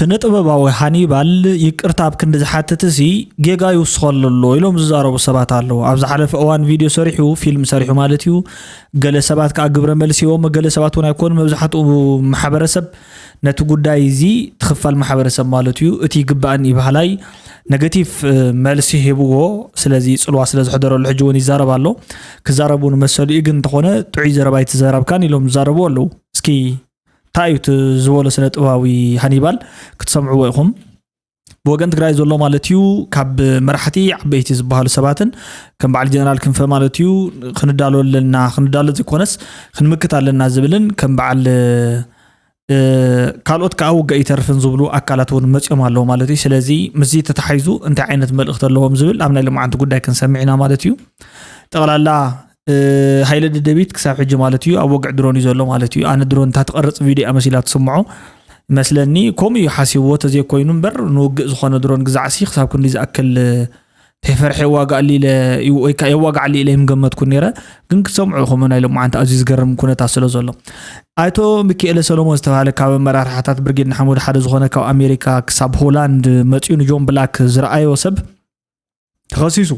ስነ ጥበባዊ ሃኒባል ይቅርታ ኣብ ክንዲ ዝሓትትሲ ጌጋ ይውስኸሉ ኣሎ ኢሎም ዝዛረቡ ሰባት ኣለዉ። ኣብ ዝሓለፈ እዋን ቪድዮ ሰሪሑ፣ ፊልም ሰሪሑ ማለት እዩ። ገለ ሰባት ከዓ ግብረ መልሲ ሂቦም፣ ገለ ሰባት እውን ኣይኮኑ። መብዛሕትኡ ማሕበረሰብ ነቲ ጉዳይ እዚ ትኽፋል ማሕበረሰብ ማለት እዩ፣ እቲ ይግባእን ይባህላይ ነጋቲቭ፣ እ፣ መልሲ ሂብዎ። ስለዚ ጽልዋ ስለ ዝሕደረሉ ሕጂ እውን ይዛረብ ኣሎ። ክዛረብ እውን መሰሉ እዩ፣ ግን እንተኾነ ጥዑይ ዘረባ ኣይተዘራብካን ኢሎም ዝዛረቡ ኣለዉ። እስኪ እንታይ እዩ እቲ ዝበሎ ስነ ጥበባዊ ሃኒባል ክትሰምዕዎ ኢኹም። ብወገን ትግራይ ዘሎ ማለት እዩ፣ ካብ መራሕቲ ዓበይቲ ዝበሃሉ ሰባትን ከም በዓል ጀነራል ክንፈ ማለት እዩ፣ ክንዳሎ ኣለና። ክንዳሎ ዘይኮነስ ክንምክት ኣለና ዝብልን ከም በዓል፣ እ፣ ካልኦት ከዓ ውግእ ይተርፍን ዝብሉ ኣካላት እውን መፂኦም ኣለዉ ማለት እዩ። ስለዚ ምስዚ ተታሒዙ እንታይ ዓይነት መልእኽቲ ኣለዎም ዝብል ኣብ ናይ ሎማዓንቲ ጉዳይ ክንሰምዕ ኢና ማለት እዩ። ጠቕላላ፣ እ፣ ሃይለ ደደቢት ክሳብ ሕጂ ማለት እዩ ኣብ ወግዒ ድሮን እዩ ዘሎ ማለት እዩ። ኣነ ድሮን እታ ትቐርጽ ቪድዮ እያ መሲላ ትስምዖ ይመስለኒ። ከምኡ እዩ ሓሲብዎ ተዘይኮይኑ እምበር፣ ንውግእ ዝኾነ ድሮን ግዛዕሲ ክሳብ ክንዲ ዝኣክል፣ እ፣ ተይፈርሐ የዋግኣሉ ኢለ፣ ወይ ከዓ የዋግኣሉ ኢለ ይምገመትኩ ነይረ። ግን ክትሰምዑ ኢኹም ናይ ሎማዓንቲ ኣዝዩ ዝገርም ኩነታት ስለ ዘሎ። ኣይቶ ሚካኤለ ሰሎሞን ዝተባህለ ካብ ኣመራርሓታት ብርጌድ ንሓመዱ ሓደ ዝኾነ ካብ ኣሜሪካ ክሳብ ሆላንድ መፂኡ ንጆን ብላክ ዝረኣዮ ሰብ ተኸሲሱ።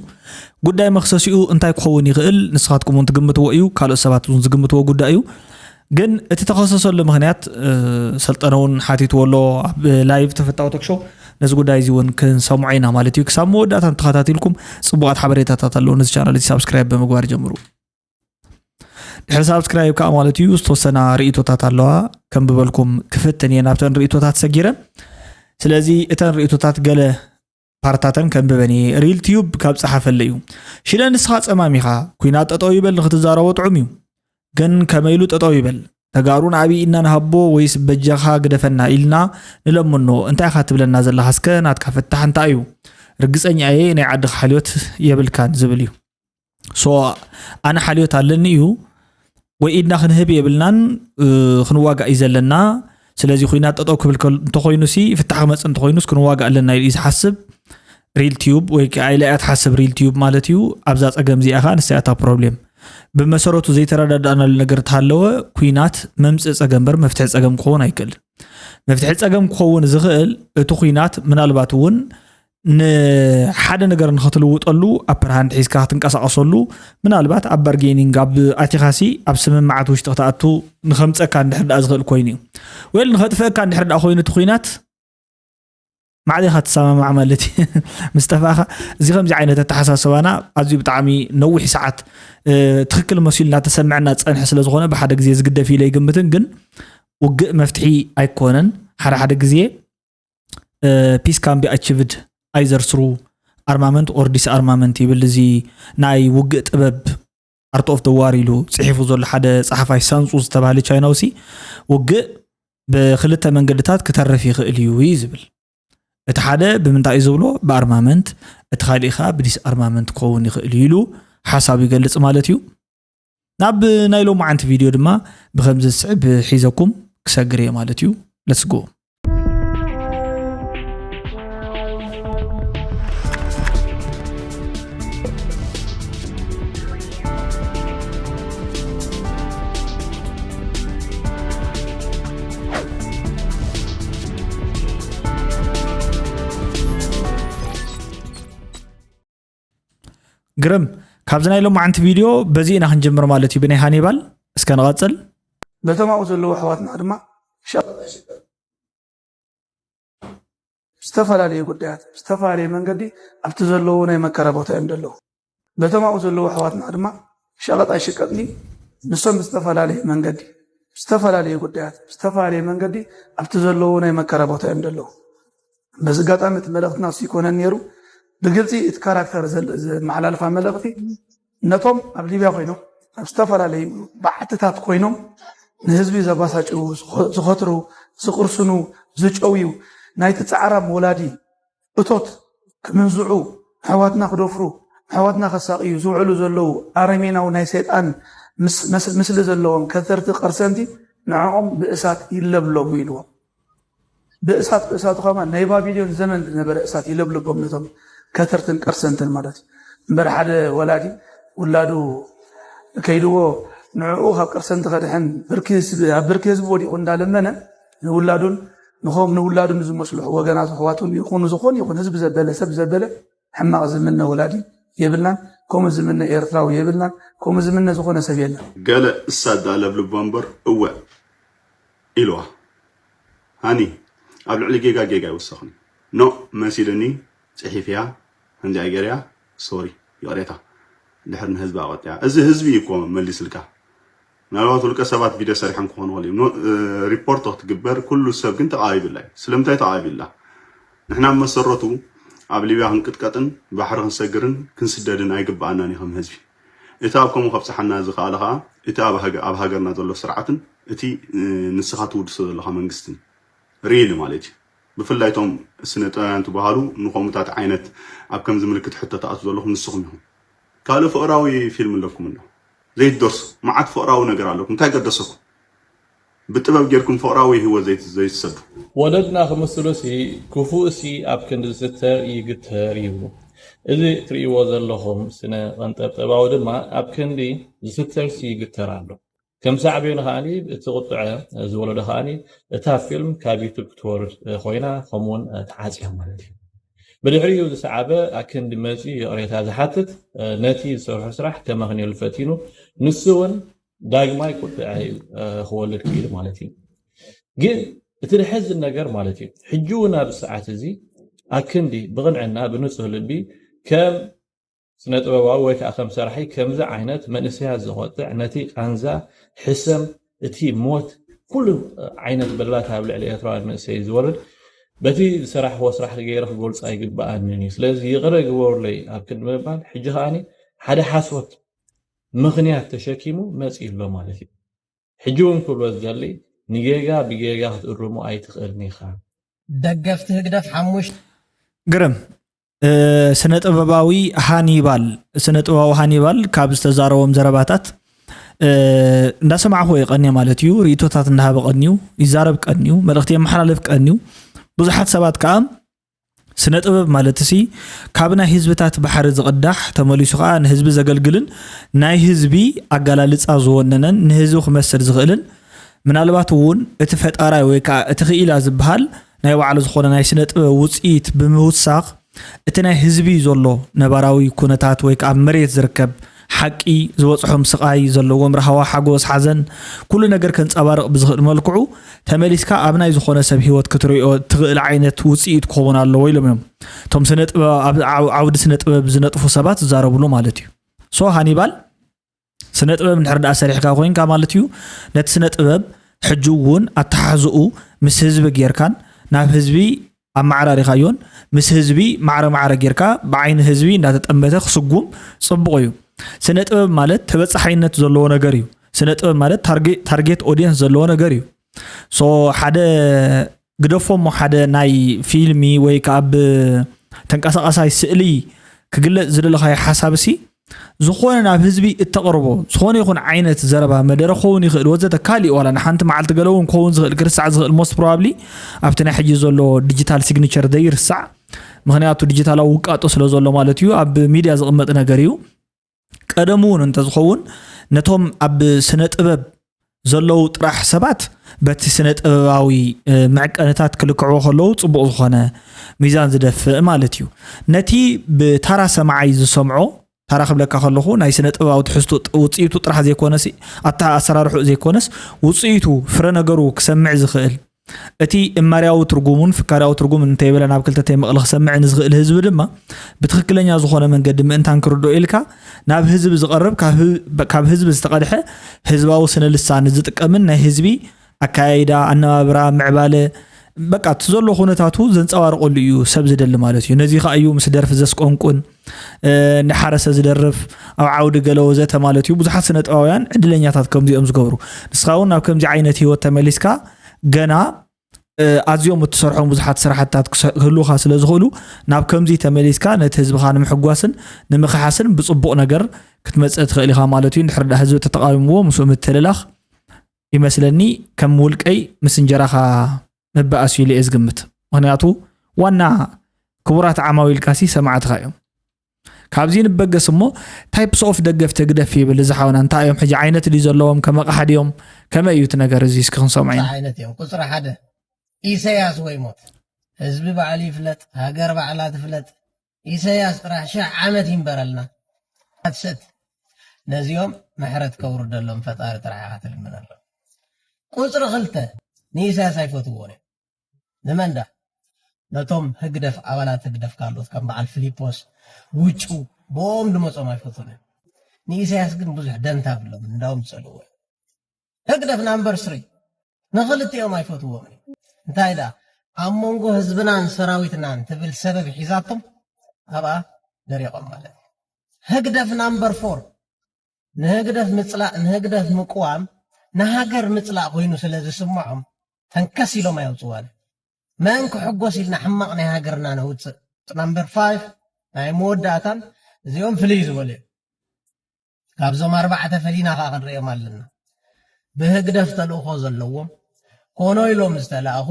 ጉዳይ መኽሰሲኡ እንታይ ክኸውን ይኽእል? ንስኻትኩም እውን ትግምትዎ እዩ፣ ካልኦት ሰባት እውን ዝግምትዎ ጉዳይ እዩ። ግን እቲ ተኸሰሰሉ ምኽንያት፣ እ፣ ሰልጠነ እውን ሓቲትዎ ኣሎ ኣብ ላይቭ ተፈታዊ ቶክ ሾው። ነዚ ጉዳይ እዚ እውን ክንሰምዖ ኢና ማለት እዩ። ክሳብ መወዳእታ እንተኸታቲልኩም ጽቡቓት ሓበሬታታት ኣለዉ። ነዚ ቻናል እዚ ሳብስክራይብ ብምግባር ጀምሩ። ድሕሪ ሳብስክራይብ ከዓ ማለት እዩ ዝተወሰና ርእይቶታት ኣለዋ። ከም ብበልኩም ክፍትን እየ ናብተን ርእይቶታት ሰጊረ። ስለዚ እተን ርእይቶታት ገለ ፓርታተን ከንብበን እየ። ሪል ቲዩብ ካብ ጸሓፈለ እዩ። ሽለ ንስኻ ጸማም ኢኻ። ኲናት ጠጠው ይበል ንኽትዛረቦ ጥዑም እዩ። ግን ከመይ ኢሉ ጠጠው ይበል? ተጋሩ ንዓብይ ኢድና ንሃቦ ወይስ በጃኻ ግደፈና ኢልና ንለምኖ? እንታይ ኢኻ ትብለና ዘለኻ? እስከ ናትካ ፍታሕ እንታይ እዩ? ርግጸኛ እየ ናይ ዓድኻ ሓልዮት የብልካን ዝብል እዩ። ሶ ኣነ ሓልዮት ኣለኒ እዩ። ወይ ኢድና ክንህብ የብልናን፣ እ፣ ክንዋጋእ እዩ ዘለና። ስለዚ ኹናት ጠጠው ክብል ከል-፣ እንተኾይኑሲ፣ ፍታሕ ክመጽእ እንተኾይኑስ ክንዋጋእ ኣለና ኢሉ እዩ ዝሓስብ ሪል ቲዩብ፣ ወይ ከዓ ኢላ እያ ትሓስብ ሪል ቲዩብ ማለት እዩ። ኣብዛ ጸገም እዚኣ ኸዓ ንሳ እያ እታ ፕሮብሌም። ብመሰረቱ ዘይተረዳዳእናሉ ነገር እንተሃለወ፣ ኲናት መምጽኢ ጸገም እምበር መፍትሒ ጸገም ክኸውን ኣይክእልን። መፍትሒ ጸገም ክኸውን ዝኽእል እቲ ኲናት ምናልባት እውን ንሓደ ነገር ንኸትልውጠሉ ኣፐር ሃንድ ሒዝካ ክትንቀሳቐሰሉ፣ ምናልባት ኣብ ባርጌኒንግ ኣብ ኣቲኻሲ ኣብ ስምምዓት ውሽጢ ክትኣቱ ንኸምፀካ እንድሕር ደኣ ዝኽእል ኮይኑ እዩ። ወይል ንኸጥፍአካ እንድሕር ደኣ ኮይኑ እቲ ኲናት ማዕሌኻ ትሰማማዕ ማለት እዩ። ምስ ጠፋእኻ እዚ ከምዚ ዓይነት ኣተሓሳስባና ኣዝዩ ብጣዕሚ ነዊሕ ሰዓት፣ እ፣ ትኽክል መሲሉ እናተሰምዐና ዝፀንሐ ስለ ዝኾነ ብሓደ ግዜ ዝግደፍ ኢለ ይግምትን። ግን ውግእ መፍትሒ ኣይኮነን። ሓደ ሓደ ግዜ ፒስ ካን ቢ ኣችቭድ ኣይዘር ስሩ ኣርማመንት ኦር ዲስ ኣርማመንት ይብል። እዚ ናይ ውግእ ጥበብ ኣርት ኦፍ ደ ዋር ኢሉ ጽሒፉ ዘሎ ሓደ ጸሓፋይ ሳንጹ ዝተባህለ ቻይናውሲ ውግእ ብክልተ መንገድታት ክተርፍ ይኽእል እዩ እዩ ዝብል። እቲ ሓደ ብምንታይ እዩ ዝብሎ? ብኣርማመንት፣ እቲ ካሊእ ኸኣ ብዲስ ኣርማመንት ክኸውን ይኽእል እዩ ኢሉ ሓሳብ ይገልጽ ማለት እዩ። ናብ ናይ ሎማዓንቲ ቪድዮ ድማ ብኸምዚ ዝስዕብ ሒዘኩም ክሰግር እየ ማለት እዩ። ለትስ ጎ። ግርም፣ ካብዚ ናይ ሎማዓንቲ ቪድዮ በዚ ኢና ክንጅምር ማለት እዩ፣ ብናይ ሃኒባል። እስከ ንቐጽል። በቶም ኣብኡ ዘለዉ ኣሕዋትና ድማ ሸቐጥ ኣይሽቀጥ። ዝተፈላለዩ ጉዳያት ብዝተፈላለየ መንገዲ ኣብቲ ዘለዉ ናይ መከራ ቦታ እዮም ዘለዉ። በቶም ኣብኡ ዘለዉ ኣሕዋትና ድማ ሸቐጥ ኣይሽቀጥኒ። ንሶም ብዝተፈላለየ መንገዲ ብዝተፈላለየ ጉዳያት ብዝተፈላለየ መንገዲ ኣብቲ ዘለዉ ናይ መከራ ቦታ እዮም ዘለዉ። በዚ ኣጋጣሚ እቲ መልእኽትና እሱ ይኮነን ነይሩ። ብግልፂ እቲ ካራክተር ዘል-፣ ዘመሓላልፋ መልእኽቲ ነቶም ኣብ ሊብያ ኮይኖም ኣብ ዝተፈላለዩ በዓትታት ኮይኖም ንህዝቢ ዘባሳጭዉ፣ ዝኸ-፣ ዝኸትሩ፣ ዝቕርስኑ፣ ዝጨውዩ፣ ናይቲ ጻዕራም ወላዲ እቶት ክምንዝዑ፣ ኣሕዋትና ክደፍሩ፣ ኣሕዋትና ከሳቕዩ ዝውዕሉ ዘለዉ ኣረሜናዊ ናይ ሰይጣን ምስ-፣ መስ-፣ ምስሊ ዘለዎም ከተርቲ ቀርሰንቲ ንዕኦም ብእሳት ይለብለቡ ኢልዎም። ብእሳት፣ ብእሳቱ ከማን ናይ ባቢሎን ዘመን ዝነበረ እሳት ይለብልቦም ነቶም ከተርትን ቀርሰንትን ማለት እዩ። እምበር ሓደ ወላዲ ውላዱ ከይድዎ ንዕኡ ካብ ቀርሰንቲ ከድሕን ብርኪ ህዝቢ፣ ኣብ ብርኪ ህዝቢ ወዲቑ እንዳለመነ ንውላዱን ንኸም ንውላዱ ንዝመስሉ ወገናቱ ኣሕዋቱ ይኹኑ ዝኾን ይኹን ህዝቢ ዘበለ ሰብ ዘበለ ሕማቕ ዝምነ ወላዲ የብልናን። ከምኡ ዝምነ ኤርትራዊ የብልናን። ከምኡ ዝምነ ዝኾነ ሰብ የለን። ገለ እሳ ዳለብልቦ እምበር እወ ኢልዋ። ሃኒ ኣብ ልዕሊ ጌጋ ጌጋ ይውሰኽን ኖ መሲልኒ ጽሒፍያ ከምዚኣ ገርያ ሶሪ ይቕሬታ ድሕር ንህዝቢ ኣቐጥያ እዚ ህዝቢ እዩ እኮ መሊስልካ ምናልባት ውልቀ ሰባት ቪድዮ ሰሪሖም ክኾኑ ይኽእሉ እዮም ሪፖርት ክትግበር ኩሉ ሰብ ግን ተቓቢብላ እዩ ስለምንታይ ተቓቢብላ ንሕና መሰረቱ ኣብ ሊብያ ክንቅጥቀጥን ባሕሪ ክንሰግርን ክንስደድን ኣይግብኣናን እዩ ከም ህዝቢ እቲ ኣብ ከምኡ ከብፅሓና ዝኸኣለ ከዓ እቲ ኣብ ሃገርና ዘሎ ስርዓትን እቲ ንስኻ ትውድሶ ዘለኻ መንግስትን ሪሊ ማለት እዩ ብፍላይ ቶም ስነ ጥበባውያን ትበሃሉ ንከምኡታት ዓይነት ኣብ ከምዚ ምልክት ሕቶ ትኣትዉ ዘለኹም ንስኹም ኢኹም ካልእ ፍቕራዊ ፊልም ኣለኩም እንዶ ዘይትደርሱ መዓት ፍቕራዊ ነገር ኣለኩም እንታይ ገደሰኩም ብጥበብ ጌርኩም ፍቕራዊ ህይወት ዘይትሰዱ ወለድና ክምስሉሲ ክፉእሲ ኣብ ክንዲ ዝስተር ይግተር ይብሉ እዚ ትርእይዎ ዘለኹም ስነ ቀንጠብጠባዊ ድማ ኣብ ክንዲ ዝስተርሲ ይግተር ኣሎ ከም ሳዕቤኑ ከዓኒ እቲ ቁጥዐ ዝወለዶ ከዓኒ እታ ፊልም ካብ ዩቱብ ክትወርድ ኮይና ከምኡውን ተዓፅያ ማለት እዩ። ብድሕሪኡ ዝሰዓበ ኣክንዲ መፂኡ ይቕሬታ ዝሓትት ነቲ ዝሰርሖ ስራሕ ከመኽንየሉ ፈቲኑ ንሱ እውን ዳግማይ ቁጥዐ እዩ ክወልድ ክኢሉ ማለት እዩ። ግን እቲ ዝሐዝን ነገር ማለት እዩ ሕጂ እውን ኣብዚ ሰዓት እዚ ኣክንዲ ብቕንዕና ብንፁህ ልቢ ከም ስነ ጥበባዊ ወይ ከዓ ከም ሰራሒ ከምዚ ዓይነት መንእሰያት ዘቆጥዕ ነቲ ቃንዛ፣ ሕሰም፣ እቲ ሞት ኩሉ ዓይነት በደላት ኣብ ልዕሊ ኤርትራውያን መንእሰይ ዝወርድ በቲ ዝሰራሕዎ ስራሕ ገይረ ክገልፆ ኣይግበኣንን እዩ። ስለዚ ይቕረ ግበሩለይ ኣብ ክንዲ ምባል ሕጂ ከዓኒ ሓደ ሓሶት ምኽንያት ተሸኪሙ መፂኡ ኣሎ ማለት እዩ። ሕጂ እውን ክብሎ ዝደሊ ንጌጋ ብጌጋ ክትእርሞ ኣይትኽእልን ኢኻ። ደገፍቲ ህግደፍ ሓሙሽተ ግርም ስነ ጥበባዊ ሃኒባል ስነ ጥበባዊ ሃኒባል ካብ ዝተዛረቦም ዘረባታት እንዳሰማዕኹ የቐንየ ማለት እዩ። ርእቶታት እንዳሃበ ቀንዩ ይዛረብ ቀንዩ መልእኽቲ የመሓላልፍ ቀንዩ ብዙሓት ሰባት ከዓ ስነ ጥበብ ማለት ሲ ካብ ናይ ህዝብታት ባሕሪ ዝቕዳሕ ተመሊሱ ከዓ ንህዝቢ ዘገልግልን ናይ ህዝቢ ኣጋላልፃ ዝወነነን ንህዝቢ ክመስል ዝኽእልን ምናልባት እውን እቲ ፈጣራይ ወይ ከዓ እቲ ክኢላ ዝበሃል ናይ ባዕሉ ዝኾነ ናይ ስነ ጥበብ ውፅኢት ብምውሳኽ እቲ ናይ ህዝቢ ዘሎ ነባራዊ ኩነታት ወይ ከዓ መሬት ዝርከብ ሓቂ ዝበፅሖም ስቓይ ዘለዎም ራህዋ ሓጎስ ሓዘን ኩሉ ነገር ከንፀባርቕ ብዝኽእል መልክዑ ተመሊስካ ኣብ ናይ ዝኾነ ሰብ ህይወት ክትርእዮ ትኽእል ዓይነት ውፅኢት ክኸውን ኣለዎ ኢሎም እዮም እቶም ስነ ጥበብ ኣብ ዓውዲ ስነ ጥበብ ዝነጥፉ ሰባት ዝዛረብሉ ማለት እዩ ሶ ሃኒባል ስነ ጥበብ እንድሕር ደኣ ሰሪሕካ ኮይንካ ማለት እዩ ነቲ ስነ ጥበብ ሕጂ እውን ኣተሓሕዝኡ ምስ ህዝቢ ጌርካን ናብ ህዝቢ ኣመዓራሪኻዮን ምስ ህዝቢ ማዕረ ማዕረ ጌርካ ብዓይኒ ህዝቢ እንዳተጠመተ ክስጉም ፅቡቕ እዩ። ስነ ጥበብ ማለት ተበፃሓይነት ዘለዎ ነገር እዩ። ስነ ጥበብ ማለት ታርጌት ኦዲየንስ ዘለዎ ነገር እዩ። ሶ ሓደ ግደፎ እሞ ሓደ ናይ ፊልሚ ወይ ከዓ ብ ተንቀሳቐሳይ ስእሊ ክግለፅ ዝደለኻዮ ሓሳብ ሲ ዝኾነ ናብ ህዝቢ እተቕርቦ ዝኾነ ይኹን ዓይነት ዘረባ መደረ ክኸውን ይኽእል ወዘተ ካሊእ ዋላ ንሓንቲ መዓልቲ ገለ እውን ክኸውን ዝኽእል ክርሳዕ ዝኽእል most probably ኣብቲ ናይ ሕጂ ዘሎ digital signature ዘይርሳዕ ምኽንያቱ ዲጂታላዊ ውቃጦ ስለ ዘሎ ማለት እዩ ኣብ ሚድያ ዝቕመጥ ነገር እዩ ቀደሙ እውን እንተዝኸውን ነቶም ኣብ ስነ ጥበብ ዘለዉ ጥራሕ ሰባት በቲ ስነ ጥበባዊ መዕቀንታት ክልክዕዎ ከለዉ ፅቡቕ ዝኾነ ሚዛን ዝደፍእ ማለት እዩ። ነቲ ብታራ ሰማዓይ ዝሰምዖ ታራ ክብለካ ከለኹ ናይ ስነ ጥበባዊ ትሕዝቱ ውፅኢቱ ጥራሕ ዘይኮነስ ኣታ ኣሰራርሑ ዘይኮነስ ውፅኢቱ ፍረ ነገሩ ክሰምዕ ዝኽእል እቲ እማርያዊ ትርጉሙን ፍካርያዊ ትርጉም እንተይበለ ናብ ክልተ ተይመቕለ ክሰምዕ ንዝኽእል ህዝቢ ድማ ብትኽክለኛ ዝኾነ መንገዲ ምእንታን ክርድኦ ኢልካ ናብ ህዝቢ ዝቐርብ ካብ ህዝቢ ዝተቐድሐ ህዝባዊ ስነ ልሳን ዝጥቀምን ናይ ህዝቢ ኣካያይዳ፣ ኣነባብራ፣ ምዕባለ በቃ እቲ ዘሎ ኩነታቱ ዘንፀባርቐሉ እዩ ሰብ ዝደሊ ማለት እዩ። ነዚ ከዓ እዩ ምስ ደርፊ ዘስቆንቁን ንሓረሰ ዝደርፍ ኣብ ዓውዲ ገለ ወዘተ ማለት እዩ። ብዙሓት ስነ ጥበባውያን ዕድለኛታት ከምዚኦም ዝገብሩ። ንስኻ እውን ናብ ከምዚ ዓይነት ህይወት ተመሊስካ ገና ኣዝዮም እትሰርሖም ብዙሓት ስራሕትታት ክህልውኻ ስለ ዝኽእሉ ናብ ከምዚ ተመሊስካ ነቲ ህዝብኻ ንምሕጓስን ንምኽሓስን ብፅቡቕ ነገር ክትመፅእ ትኽእል ኢኻ ማለት እዩ። እንድሕር ዳ ህዝቢ ተተቓዊምዎ ምስኡ ምትልላኽ ይመስለኒ ከም ውልቀይ ምስ እንጀራኻ ምበኣስ ኢለ እየ ዝግምት። ምኽንያቱ ዋና ክቡራት ዓማዊልካሲ ሰማዕትኻ እዮም። ካብዚ ንበገስ እሞ types of ደገፍቲ ህግደፍ ይብል እዚ ሓውና እንታይ እዮም ሕጂ ዓይነት ድዩ ዘለዎም ከመቕሓ ድዮም ከመይ እዩ እቲ ነገር እዚ እስኪ ክንሰምዖ ኢና። ዓይነት እዮም ቁፅሪ ሓደ ኢሰያስ ወይ ሞት። ህዝቢ ባዕሉ ይፍለጥ፣ ሃገር ባዕላ ትፍለጥ። ኢሰያስ ጥራሕ ሽሕ ዓመት ይንበረልና። ኣትሰት ነዚኦም ምሕረት ከውርደሎም ፈጣሪ ጥራሕ ኢኻ ትልምነሎም። ቁፅሪ ክልተ ንኢሰያስ ኣይፈትውዎን እዮም። ንመንዳ ነቶም ህግደፍ ኣባላት ህግደፍ ካልኦት ከም በዓል ፊሊፖስ ውጩ ብኦም ድመፆም ኣይፈትውን እዮም። ንኢሰያስ ግን ብዙሕ ደንታ ብሎም እንዳውም ዝፀልዎ እዮም። ህግደፍ ናምበር ስሪ ንኽልቲኦም ኣይፈትዎም እዩ። እንታይ ደኣ ኣብ መንጎ ህዝብናን ሰራዊትናን ትብል ሰበብ ሒዛቶም ኣብኣ ደሪቖም ማለት እዩ። ህግደፍ ናምበር ፎር ንህግደፍ ምፅላእ ንህግደፍ ምቅዋም ንሃገር ምፅላእ ኮይኑ ስለ ዝስምዖም ተንከስ ኢሎም ኣየውፅዋን። መን ክሕጎስ ኢልና ሕማቕ ናይ ሃገርና ነውፅእ? ናምበር ፋይቭ ናይ መወዳእታን እዚኦም ፍልይ ዝበሉ እዮም። ካብዞም ኣርባዕተ ፈሊና ከዓ ክንርእዮም ኣለና። ብህግደፍ ተልእኾ ዘለዎም ኮኖ ኢሎም ዝተላእኹ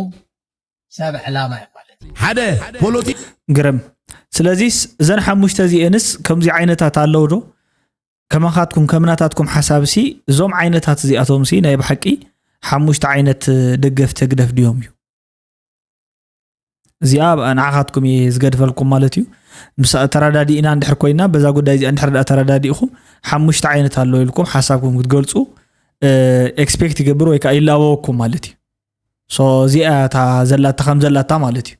ሰብ ዕላማ እዮም ማለት እዩ። ሓደ ፖለቲ ግርም። ስለዚስ እዘን ሓሙሽተ እዚኤንስ ከምዚ ዓይነታት ኣለዉ ዶ? ከማኻትኩም ከምናታትኩም ሓሳብሲ እዞም ዓይነታት እዚኣቶምሲ ናይ ብሓቂ ሓሙሽተ ዓይነት ደገፍቲ ህግደፍ ድዮም እዩ? እዚኣ ንዓኻትኩም እየ ዝገድፈልኩም ማለት እዩ። ምስ ተረዳዲእና እንድሕር ኮይና በዛ ጉዳይ እዚኣ እንድሕር ደኣ ተረዳዲእኹም ሓሙሽተ ዓይነት ኣሎ ኢልኩም ሓሳብኩም ክትገልፁ ኤክስፔክት ይገብር ወይ ከዓ ይላበወኩም ማለት እዩ። ሶ እዚኣ እታ ዘላታ ከም ዘላታ ማለት እዩ።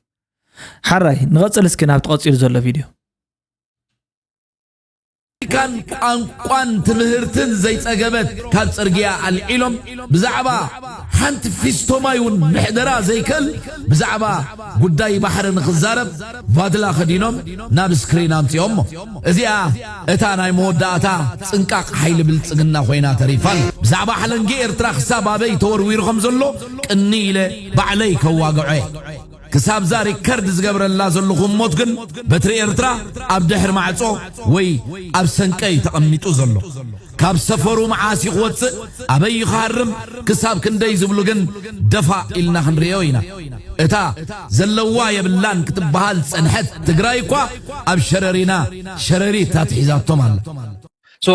ሓራይ ንቐፅል እስኪ ናብቲ ቀፂሉ ዘሎ ቪድዮ። ፖለቲካን ቋንቋን ትምህርትን ዘይጸገበት ካብ ጽርግያ ኣልዒሎም ብዛዕባ ሓንቲ ፊስቶ ማይ እውን ምሕደራ ዘይክእል ብዛዕባ ጉዳይ ባሕሪ ንኽዛረብ ቫድላ ከዲኖም ናብ ስክሪን ኣምጺኦሞ። እዚኣ እታ ናይ መወዳእታ ጽንቃቕ ሓይሊ ብልጽግና ኮይና ተሪፋ ኣላ። ብዛዕባ ሓለንጊ ኤርትራ ክሳብ ኣበይ ተወርዊሩ ከም ዘሎ ቅኒ ኢለ ባዕለይ ከዋግዖ እየ። ክሳብዛ ሪከርድ ዝገብረላ ዘለኹ ሞት ግን በትሪ ኤርትራ ኣብ ድሕሪ ማዕጾ ወይ ኣብ ሰንቀይ ተቐሚጡ ዘሎ። ካብ ሰፈሩ መዓስ እዩ ክወጽእ፣ ኣበይ እዩ ክሃርም፣ ክሳብ ክንደይ ዝብሉ ግን ደፋእ ኢልና ክንርእዮ ኢና። እታ ዘለዋ የብላን ክትበሃል ዝጸንሐት ትግራይ እኳ ኣብ ሸረሪና ሸረሪት ኣትሒዛቶም ኣላ። So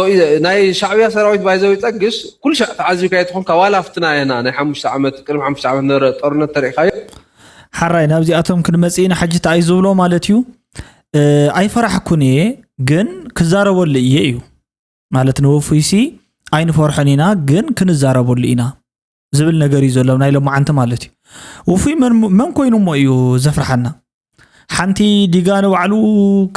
ናይ ሻዕብያ ሰራዊት ባይዘዊ ጸግሽ ኩሉ ሻዕ ተዓዚብካዮ ተኾንካ ዋላ ኣብቲ ናየና ናይ ሓሙሽተ ዓመት ቅድሚ ሓሙሽተ ዓመት ነበረ ጦርነት ተሪእካዮ። ሓራይ ናብዚኣቶም ክንመጽእ ኢና። ሕጂ እንታይ እዩ ዝብሎ ማለት እዩ? ኣይፈራሕኩን እየ ግን ክዛረበሉ እየ እዩ ማለት ንውፉይሲ ኣይንፈርሖን ኢና ግን ክንዛረበሉ ኢና ዝብል ነገር እዩ ዘሎ ናይ ሎማዓንቲ ማለት እዩ። ውፉይ መን መን ኮይኑ እሞ እዩ ዘፍርሓና? ሓንቲ ዲጋ ንባዕሉ